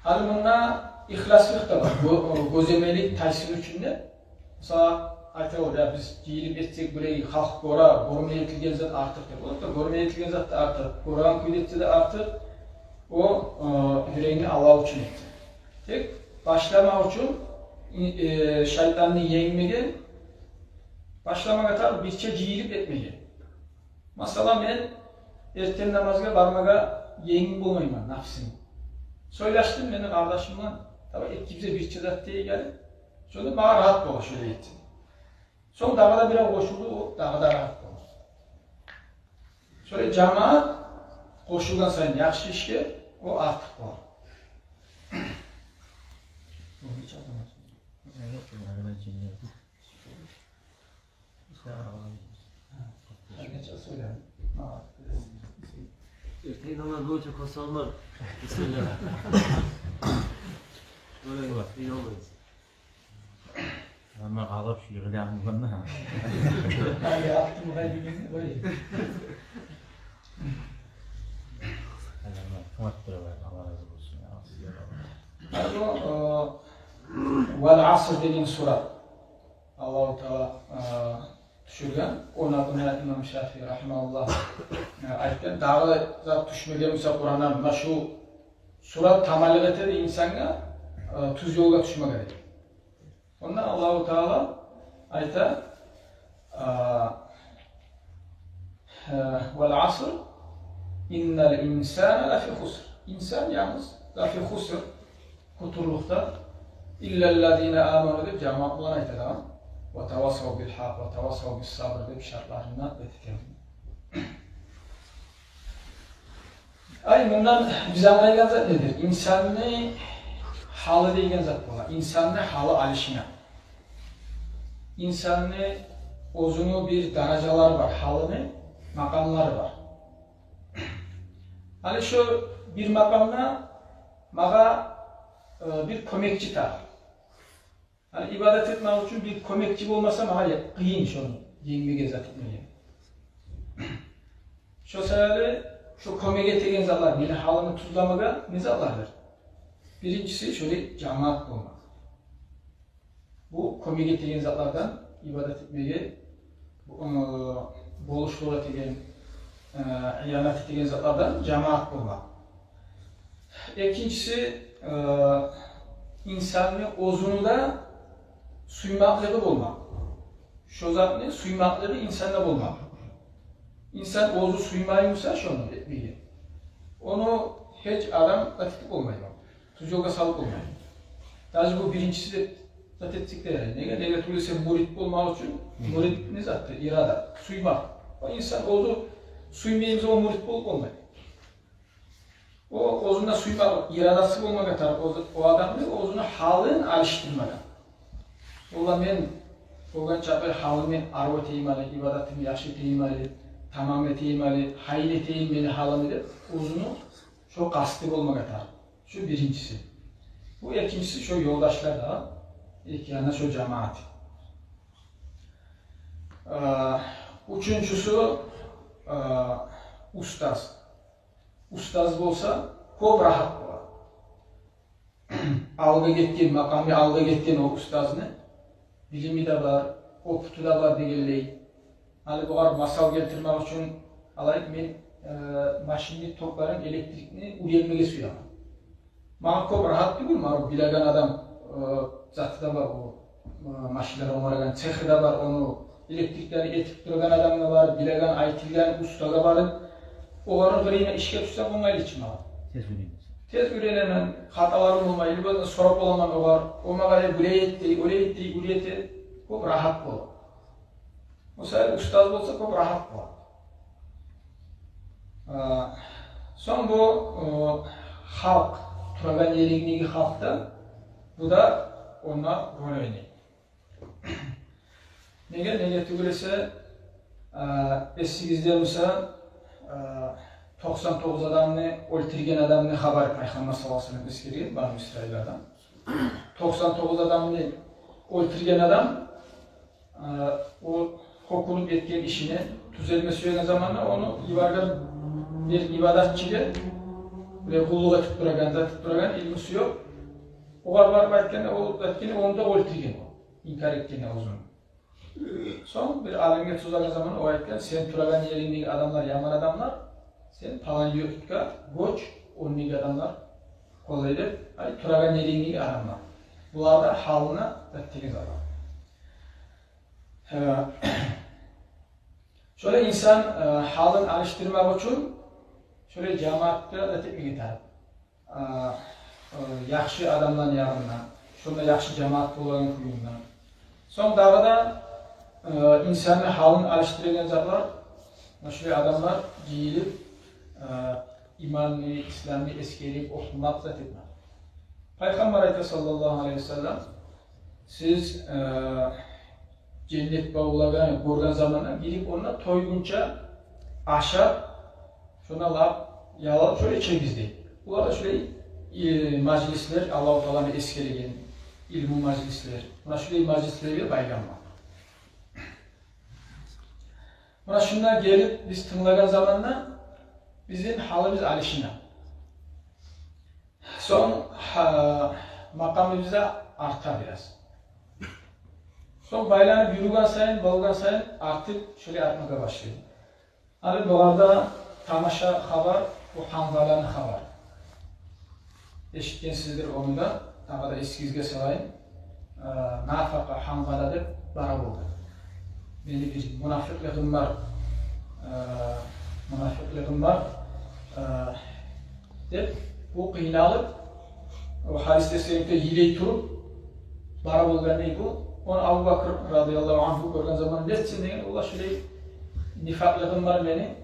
Гьали мунда ихласлыкъ да бар, гё-, гёземелик тайсын учун да. Масала, айталар, я, биз жыйылып этсек, бирев, халкъ гёре, гёрме этилген зат артыкъ деп. Олар да гёрме этилген зат да артыкъ, гёреген кюйде этсе де артыкъ, о, э, юрегин Аллагь учун этсе. Тек башламакъ учун, э, шайтанны енгмеге, башламагъа тарыкъ бирче жыйылып этмеге. Масала, мен эртен намазгъа бармагъа енгил болмайман напсим. Сёйлешдим мени къардашым булан, давай экибиз де бирче зат этейик гьали. Шонда магъа рагьат бола шолай этсем. Сонг дагъы да бирев къошулду, о дагъы да рагьат бола. Шолай жамаат къошулгъан сайын яхшы ишге, о артыкъ бола. Эртен намаз боюнча къосамлар. Бисмилла. Болай, инанмайсыз. Амма къалып шу йыгъылгъан болгъанда. Гьали аттым къайдагъын къой. Адамлар тынглап туралар, Аллагь рази болсун. Гьали бу, э, «Вал аср» деген сура. Аллагьу Таала, э, тюшюрген. Ону гьакъында имам Шафии рагьимагьуллагь, э, айтгъан, дагъы зат тюшмеген буса Къурандан, муна шу сура тамамлыкъ этеди инсангъа, э, тюз ёлгъа тюшмеге деп. Онда Аллагьу Таала айта, э, э, «Вал аср, иннал инсана лафи хуср». Инсан янгыз лафи хуср, къутурлукъда, «иллаллазина аману» деп жамаат булан айта дагъы. «Ва тавасав бил гьакъ, ва тавасав бис сабр» деп шартларына этген. Ай, мундан биз англайгъан зат недир? Инсанны гьалы деген зат бола. Инсанны гьалы алышына. Инсанны оьзюню бир даражалары бар, гьалыны макъамлары бар. Гьали шо бир макъамда магъа, э, бир кёмекчи тарыкъ. Гьали ибадат этмек учун бир кёмекчи болмаса, магъа къыйын шону енгмеге, зат этмеге. Шо саялы шо кёмек этеген затлар, мени гьалымны тюзлемеге не затлардыр? Биринчиси, шолай жамаат болмакъ. Бу кёмек этеген затлардан, ибадат этмеге, э, болушлукъ этеген, э, иянат этеген затлардан жамаат болмакъ. Экинчиси, э, инсанны оьзюню де сюймеклиги болмакъ. Шо затны сюймеклиги инсанда болмакъ. Инсан оьзю сюймей буса шону этмеге, ону гьеч адам зат этип болмай, тюз ёлгъа салып болмай. Даже бу биринчиси деп зат этсек де ярай. Неге? Неге тюгюл эсе мурид болмакъ учун, мурид не затдыр? Ирада, сюймек. О инсан оьзю сюймей буса, о мурид болуп болмай. О оьзюнде сюймек ирадасы болмагъа тарыкъ, о, о адамны оьзюню гьалын алышдырмагъа. Олай мен болгъанча бир гьалымны арив этейим гьали, ибадатымны яхшы этейим гьали, тамам этейим гьали, гьайын этейим мени гьалымны деп, оьзюню шо къасты болмагъа тарыкъ. Шу биринчиси. Бу экинчиси, шо ёлдашлар да, эки яна шо жамаат. Э, уьчюнчюсю, э, устаз. Устаз болса, кёп рагьат бола. Алгъа гетген, макъамы алгъа гетген о устазны, билими де бар, опыту да бар дегенлей. Гьали бугъар масал гелтирмек учун алайыкъ, мен, э, машинни токларын, электрикни уьйренмеге сюемен. Магъа кёп рагьат тюгюл, магъа билеген адам, э, заты да бар, о, э, машинлер онгарагъан цехи де бар, ону электриклени этип турагъан адам да бар, билеген, айтылгъан устагъа барып, огъар къырыйына ишге тюшсем, онгайлы чы магъа. Тез уьйренесен. Тез уьйренемен, хаталарым болмай, либо сорап боламан огъар, о магъа, э, булай эт дей, олай эт дей, уьйрете, кёп рагьат бола. О саялы устаз болса, кёп рагьат бола. А, сонг бу, э, халкъ, турагъан ериндеги халкъ да, бу да онда роль ойнай. Неге, неге тюгюл эсе, э, эсигизде буса, э, токъсан тогъуз адамны оьлтюрген адамны хабары Пайхаммар саллаллагьу алайгьи ва саллам эсгерген, Бану Исраиллерден. Токъсан тогъуз адамны оьлтюрген адам, э, о гьёкюнюп этген ишине тюзелме сюеген заманда, ону йиберген бир ибадатчыгъа, бир къуллукъ этип турагъан, зат этип турагъан, илмусу ёкъ. Огъар барып айтгъанда, о айтгъанда, ону да оьлтюрген о, инкар этгенде оьзюню. Сонг бир алимге тюзеген заман о айтгъан: «Сен турагъан ериндеги адамлар яман адамлар, сен палан юртгъа гёч, ондагъы адамлар къолай», — деп, ай, турагъан ериндеги адамлар. Булар да гьалына зат этеген адам. Э, шолай инсан, э, гьалын алышдырмакъ учун шолай жамаатгъа зат этмеге тарыкъ. А, э, яхшы адамланы янына, Шонда яхшы жамаат болагъан кюйде. Сонг дагъы да, э, инсанны гьалын алышдырагъан затлар, муна шулай адамлар жыйылып, э, иманны, исламны эсгерип, охумакъ зат этмек. Пайхаммар айта, саллаллагьу алайгьи ва саллам, сиз, э, женнет бавлагъан, гёрген заманда гирип, онда тойгъунча ашап, шонда лап ялалып шолай ичегиз дей. Булар да шолай, э, мажлислер, Аллагьу Тааланы эсгереген илму мажлислер. Муна шолай мажлислерге байланма. Муна шунда гелип биз тынглагъан заманда бизин гьалыбыз алышына. Сонг, гьа, макъамыбыз да арта бираз. Сонг байланып юрюген сайын, болгъан сайын артып, шолай артмагъа башлай. Гьали буларда тамаша хабар, бу Гьанзаланы хабар. Эшитгенсиздир ону да, дагъы да эсигизге салайым. Э, нафакъа Гьанзала деп бара болгъан. Мени бир мунафикълигим бар, э, мунафикълигим бар, э, деп, бу къыйналып, о гьадисде сюйкде йылай туруп бара болгъан дей бу. Ону Абу Бакр радияллагьу ангьу гёрген заман: «Не этсин?» — деген. «Валлагь, шулай нифакълыгъым бар мени,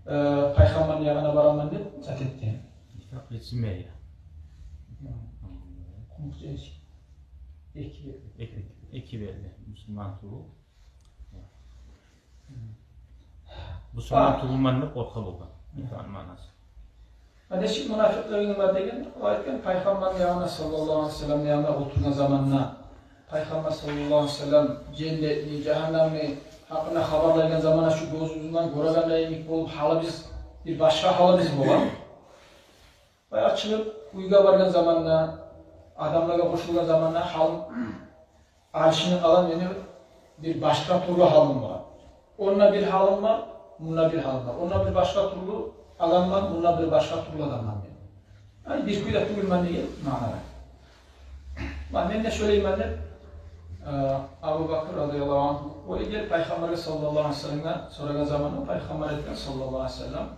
э, пайхаммарны ягъына бараман», — деп зат этген. Нифакъ этсин мени. Эки, эки, эки берди. Мусулман тюгюл. Бусурман тюгюлмен деп къоркъа болгъан. Нифакъны маънасы. Гьа, нечик мунафикълигинг бар деген, о айтгъан, пайхаммарны янына, саллаллагьу алайгьи ва салламны янына олтургъан заманда, пайхаммар, саллаллагьу алайгьи ва саллам, женнетни, жагьаннемни гьакъында хабарлайгъан заманда шу гёзюбюз булан гёрегенде йимик болуп, гьалыбыз, бир башгъа гьалыбыз болгъан. Баягъы чыгъып уьйге баргъан заманда, адамлагъа къошулгъан заманда гьалым алышынып къала, мени бир башгъа тюрлю гьалым бар. Онда бир гьалым бар, мунда бир гьалым бар. Онда бир башгъа тюрлю адам бар, мунда бир башгъа тюрлю адам бар. Яни бир кюйде тюгюлмен деген маънада. Ва мен де шолайман деп, э, Абу Бакр радияллагьу ангьу, о гелип пайхаммаргъа, саллаллагьу алайгьи ва салламгъа, сорагъан заманда пайхаммар айтгъан, саллаллагьу алайгьи ва саллам: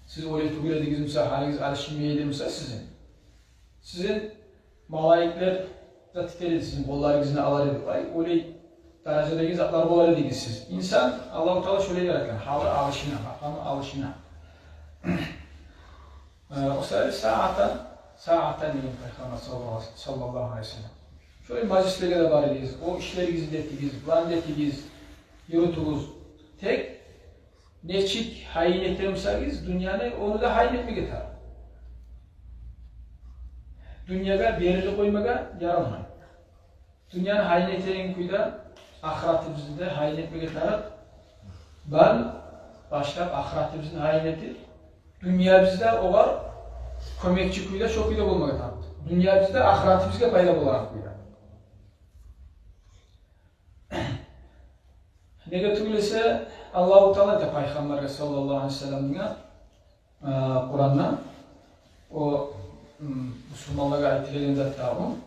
«Сиз олай тюгюл эдигиз буса, гьалигиз алышынмай эди буса сизин, сизин малайиклер зат этер эди, сизин къолларыгъызны алар эди. Ай, олай даражадагъы затлар болар эдигиз сиз». Инсан, Аллагьу Таала шолай яратгъан, гьалы алышына, макъамы алышына. Э, о саялы саатан, саатан деген пайхаммар, саллаллагьу, саллаллагьу алайгьи ва саллам. Шолай мажлислеге де барыгъыз, о ишлеригизни де этигиз, буланы да этигиз, юрютюгюз. Тек нечик гьайын эте бусагъыз дюньяны, ону да гьайын этмеге тарыкъ. Дюньягъа берилип къоймагъа ярамай. Дюньяны гьайын этеген кюйде ахыратыбызны да гьайын этмеге тарыкъ. Бал, башлап ахыратыбызны гьайын этип, дюньябызда огъар кёмекчи кюйде, шо кюйде болмагъа тарыкъ. Дюньябызда ахыратыбызгъа пайда болар кюйде. Неге тюгюл эсе, Аллагьу Таала да пайхаммаргъа, саллаллагьу алайгьи ва салламгъа, э, Къуранда, о, м, бусурманлагъа айтылагъан зат да бу.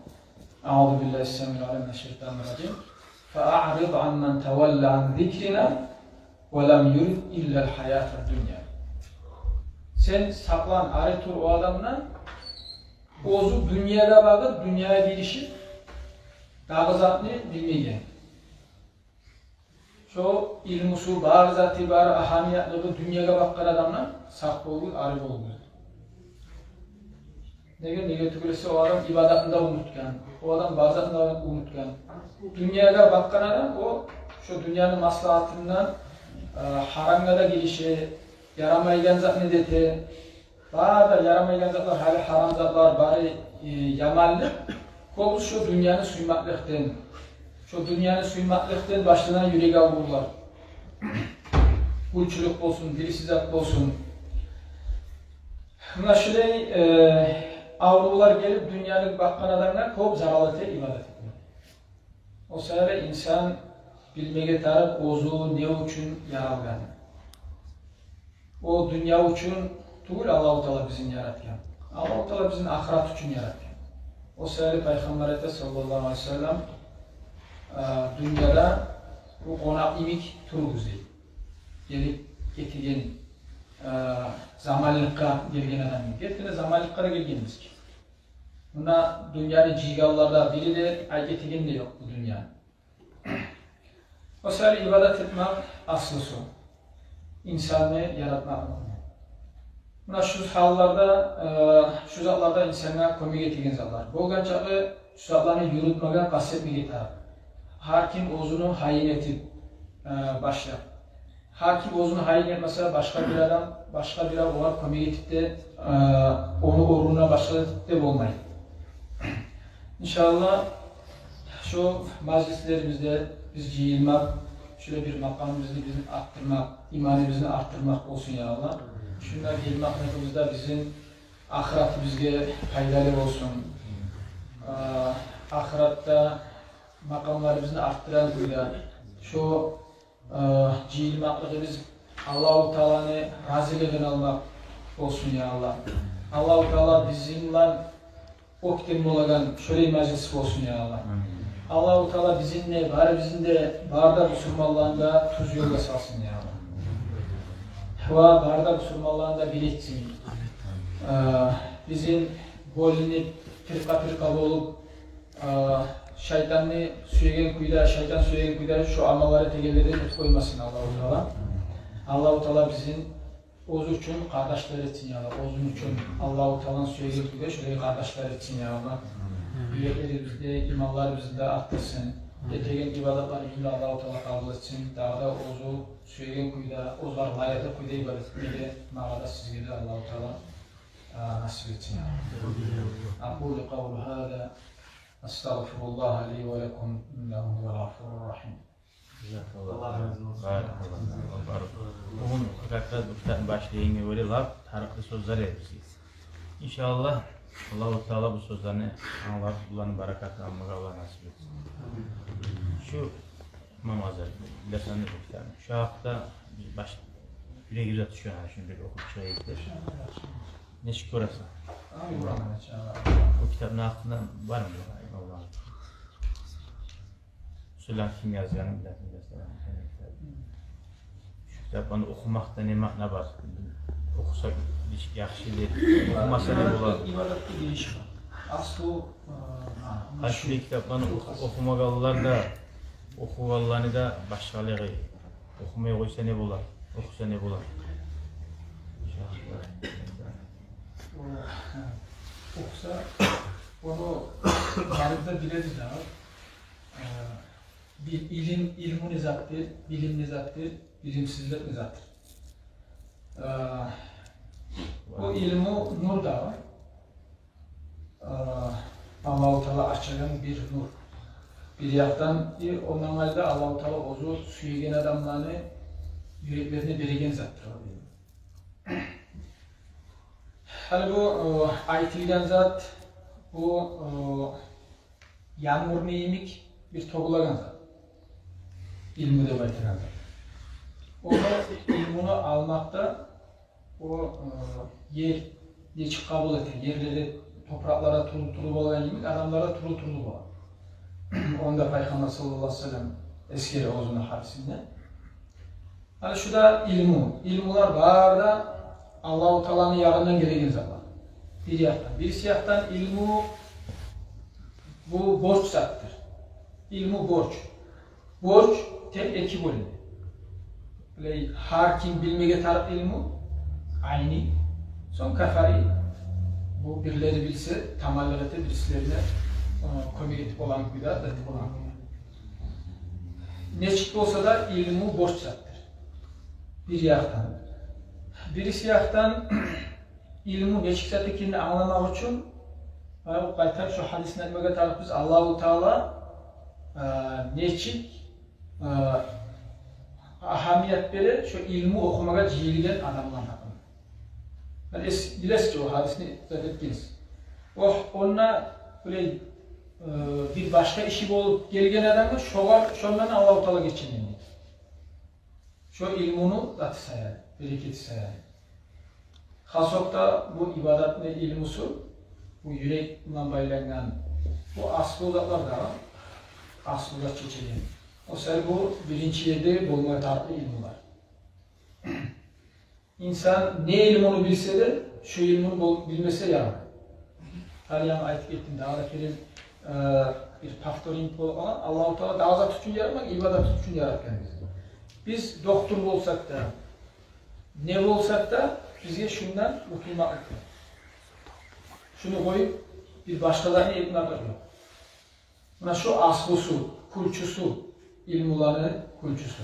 Аузу биллагьи ссамиил алим минаш шайтанир ражим. Фа аърид ан ман тавалла ан зикрина ва лам юрид иллал гьаятад дунья. Сен сакълан, ари тур о адамдан, оьзю дюньягъа багъып, дюньягъа гиришип, дагъы затны билмейген. Шо илмусу бар, заты бар, агьамиятлыгъы дюньягъа бакъгъан адамдан сакъ болугъуз, ари болугъуз. Неге, неге тюгюл эсе, о адам ибадатын да унутгъан, о адам бар затын да унутгъан. Дюньягъа бакъгъан адам, о шо дюньяны маслагьатындан, э, гьарамгъа да гирише, ярамайгъан затны да эте. Бары да ярамайгъан затлар, гьали гьарам затлар, бары, э, яманлыкъ. Кёбюсю шо дюньяны сюймекликден, шо дюньяны сюймекликден башлана юрек аврувлар. Гюнчюлюк болсун, бириси зат болсун. Муна шулай, э, аврувлар гелип, дюньяны бакъгъан адамгъа кёп зарал эте ибадат этмек. О саялы инсан билмеге тарыкъ оьзю не учун яралгъанын. О дюнья учун тюгюл Аллагьу Таала бизин яратгъан. Аллагьу Таала бизин ахырат учун яратгъан. О саялы пайхаммар айта, саллаллагьу алайгьи ва саллам, э, дюньяда бу къонакъ йимик туругъуз дей. Гелип гетеген, э, заманлыкъгъа гелген адам йимик. Гетген заманлыкъгъа да гелгенбиз. Муна дюньяны жыйгъанлардан бири де, айып этеген де ёкъ бу дюнья. О саялы ибадат этмек аслусу, инсанны яратмакъ. Муна шу гьалларда, э, шу затларда инсангъа кёмек этеген затлар. Болгъан чакъы шу затланы юрютмеге къаст этмеге тарыкъ. Гьар ким оьзюню гьайын этип, э, башлап. Гьар ким оьзюню гьайын этмесе, башгъа бир адам, башгъа бир адам огъар кёмек этип де, э, ону орнуна башгъа этип де болмай. Иншаллагь, шу мажлислерибизде биз жыйылмакъ, шулай бир макъамыбызны бизин арттырмакъ, иманыбызны арттырмакъ болсун, я Аллагь. Шунда жыйылмакълыгъыбыз да бизин ахыратыбызгъа пайдалы болсун. Э, ахыратда макъамларыбызны арттырагъан кюйде, шу э, жыйылмакълыгъыбыз Аллагьу Тааланы разилигин алмакъ болсун, я Аллагь. Аллагьу Таала бизин булан оьктем болагъан шолай мажлис болсун, я Аллагь. Амин. Аллагьу Таала бизин де, барыбызны да, бары да бусурманланы да тюз ёлгъа салсын, я Аллагь. Ва бары да бусурманланы да бир этсин. Э, бизин бёлюнюп, фиркъа-фиркъа болуп, э, шайтанны сюеген кюйде, шайтан сюеген кюйде шу амаллар этегенлерден этип къоймасын Аллагьу Таала. Аллагьу Таала бизин оьзю учун къардашлар этсин, я Аллагь. Оьзю учун Аллагьу Тааланы сюеген кюйде шолай къардашлар этсин, я Аллагь. Юреклерибизде иманларыбызны да арттырсын. Этеген ибадатларыбызны да Аллагьу Таала къабул этсин. Дагъы да оьзю сюеген кюйде, оьзюне лайыкълы кюйде ибадат этмеге магъа да, сизге де Аллагьу Таала, э, насип этсин, я Аллагь. أقول قولي هذا، أستغفر الله لي ولكم، إنه هو الغفور الرحيم. Аллагь рази болсун. Баракаллагь. Бугюн как раз бу китапны башлайгъангъа гёре лап тарыкълы сёзлер эди бизге. Иншаллагь, Аллагьу Таала бу сёзлени англап, буланы баракатын алмагъа Аллагь насип этсин. Шу, имам Азар, билесен де бу китапны. Шу гьакъда биз баш, юрегибизге тюшген, шуну бир охуп чыгъайыкъ деп. Нечик гёресен? Бу китапны гьакъында бармы? Аллагь. Шулар ким язгъанын билесен, билесен. Шу китапланы охумакъда не маъна бар? Охусакъ нечик яхшы дей. Охумаса не болар? Ибадатгъа гириш бар. Аслу, э, ма, ма, шу китапланы оху-, охумагъанлар да, охугъанланы да башгъалыгъы. Охумай къойса не болар? Охуса не болар? О, гьа. Охуса, ону барыбыз да билебиз дагъы. Э, бир илим, илму не затдыр, билим не затдыр, билимсизлик не затдыр. Э, о илму нур дагъы. Э, Аллагьу Таала ачагъан бир нур. Бир якъдан, э, ондан къайры да Аллагьу Таала оьзю сюеген адамланы юреклерине береген затдыр о илму. Гьали бу, э, айтылгъан зат, бу, э, янгурну йимик бир тёгюлеген зат. Илму деп айтагъан зат. О илмуну алмакъда о, э, ер нечик къабул эте, ерлери, топуракълары тюрлю-тюрлю болгъан йимик, адамлар да тюрлю-тюрлю бола. Ону да Пайхаммар саллаллагьу алайгьи ва саллам эсгере оьзюню гьадисинде. Гьали шу да илму. Илмулар бары да Аллагьу Тааланы ягъындан гелеген затлар. Бир якъдан. Бириси якъдан илму бу борч затдыр. Илму борч. Борч тек эки бёлюне. Булай гьар ким билмеге тарыкъ илму, айни, сонг кафави, бу бирлери билсе, таманлыкъ эте, бирисилерине, э, кёмек этип болагъан кюйде, этип болагъан кюйде. Нечик болса да, илму борч затдыр. Бир якъдан. Бириси якъдан, илму нечик зат экенин англамакъ учун, гьа, къайтарып шо гьадисни айтмагъа тарыкъбыз. Аллагьу Таала, э, нечик, э, агьамият бере шо илму охумагъа жыйылгъан адамланы гьакъында. Гьали эс-, билесиз чи, о гьадисни зат этгенсиз. О, онда булай, э, бир башгъа иши болуп гелген адамны шогъар, шондан Аллагьу Таала гечинген дей. Шо илмуну заты саялы, берекети саялы. Хасокъда бу ибадатны илмусу, бу юрек булан байлангъан, бу аслу затлар да, аслу зат чечеген. О саялы бу биринчи ерде болма тарыкълы илмулар. Инсан не илмуну билсе де, шо илмуну бол-, билмесе ярамай. Гьали янгы айтып гетдим, дагъы да келин, э, бир повторим болуп къала. Аллагьу Таала дагъы зат учун яратмагъан, ибадат учун яратгъан бизин. Биз доктор болсакъ да, не болсакъ да, бизге шундан къутулмакълыкъ. Шуну къоюп, бир башгъа затны этмеклик ёкъ. Муна шу аслусу, кюлчюсю, илмуланы кюлчюсю.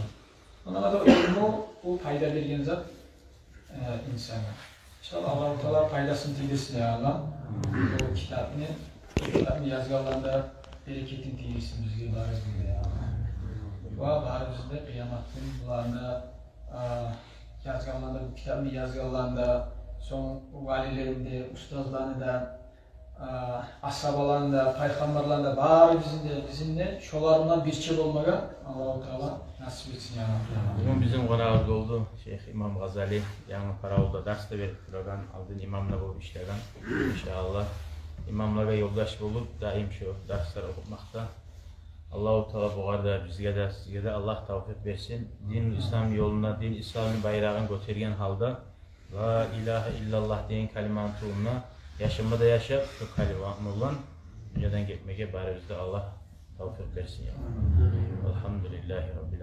Муна да илму, бу пайда берген зат, э, инсангъа. Иншаллагь, Аллагьу Таала пайдасын тийдирсин, я Аллагь. Бу китапны, бу китапны язгъанланы да берекетин тийдирсин бизге, барыбызгъа да, я Аллагь. Ва барыбызны да къыямат гюн буланы да, а, язгъанланы да, бу китапны язгъанланы да, сонг валилени де, устазланы да, а, асгьабаланы да, пайхаммарланы да, бары бизин де, бизин де шолар булан бирче болмагъа Аллагьу Таала насип этсин, я Рабби. Бугюн бизин къонагъыбыз болду шейх имам Гъазали, янгы Къаравулда дарс да берип турагъан, алдын имам да болуп ишлеген. Иншаллагь, имамлагъа ёлдаш болуп, даим шу дарслар охутмакъда. Аллагьу Таала бугъар да, бизге де, сизге де Аллагь тавфикъ берсин. Дин ислам ёлуна, дин исламны байрагъын гётерген гьалда, ла илагьа иллаллагь деген калиманы тувунда яшама да яшап, шу калима булан дюньядан гетмеге барыбызгъа да Аллагь тавфикъ берсин, я Аллагь. Алгьамдулиллагьи раббил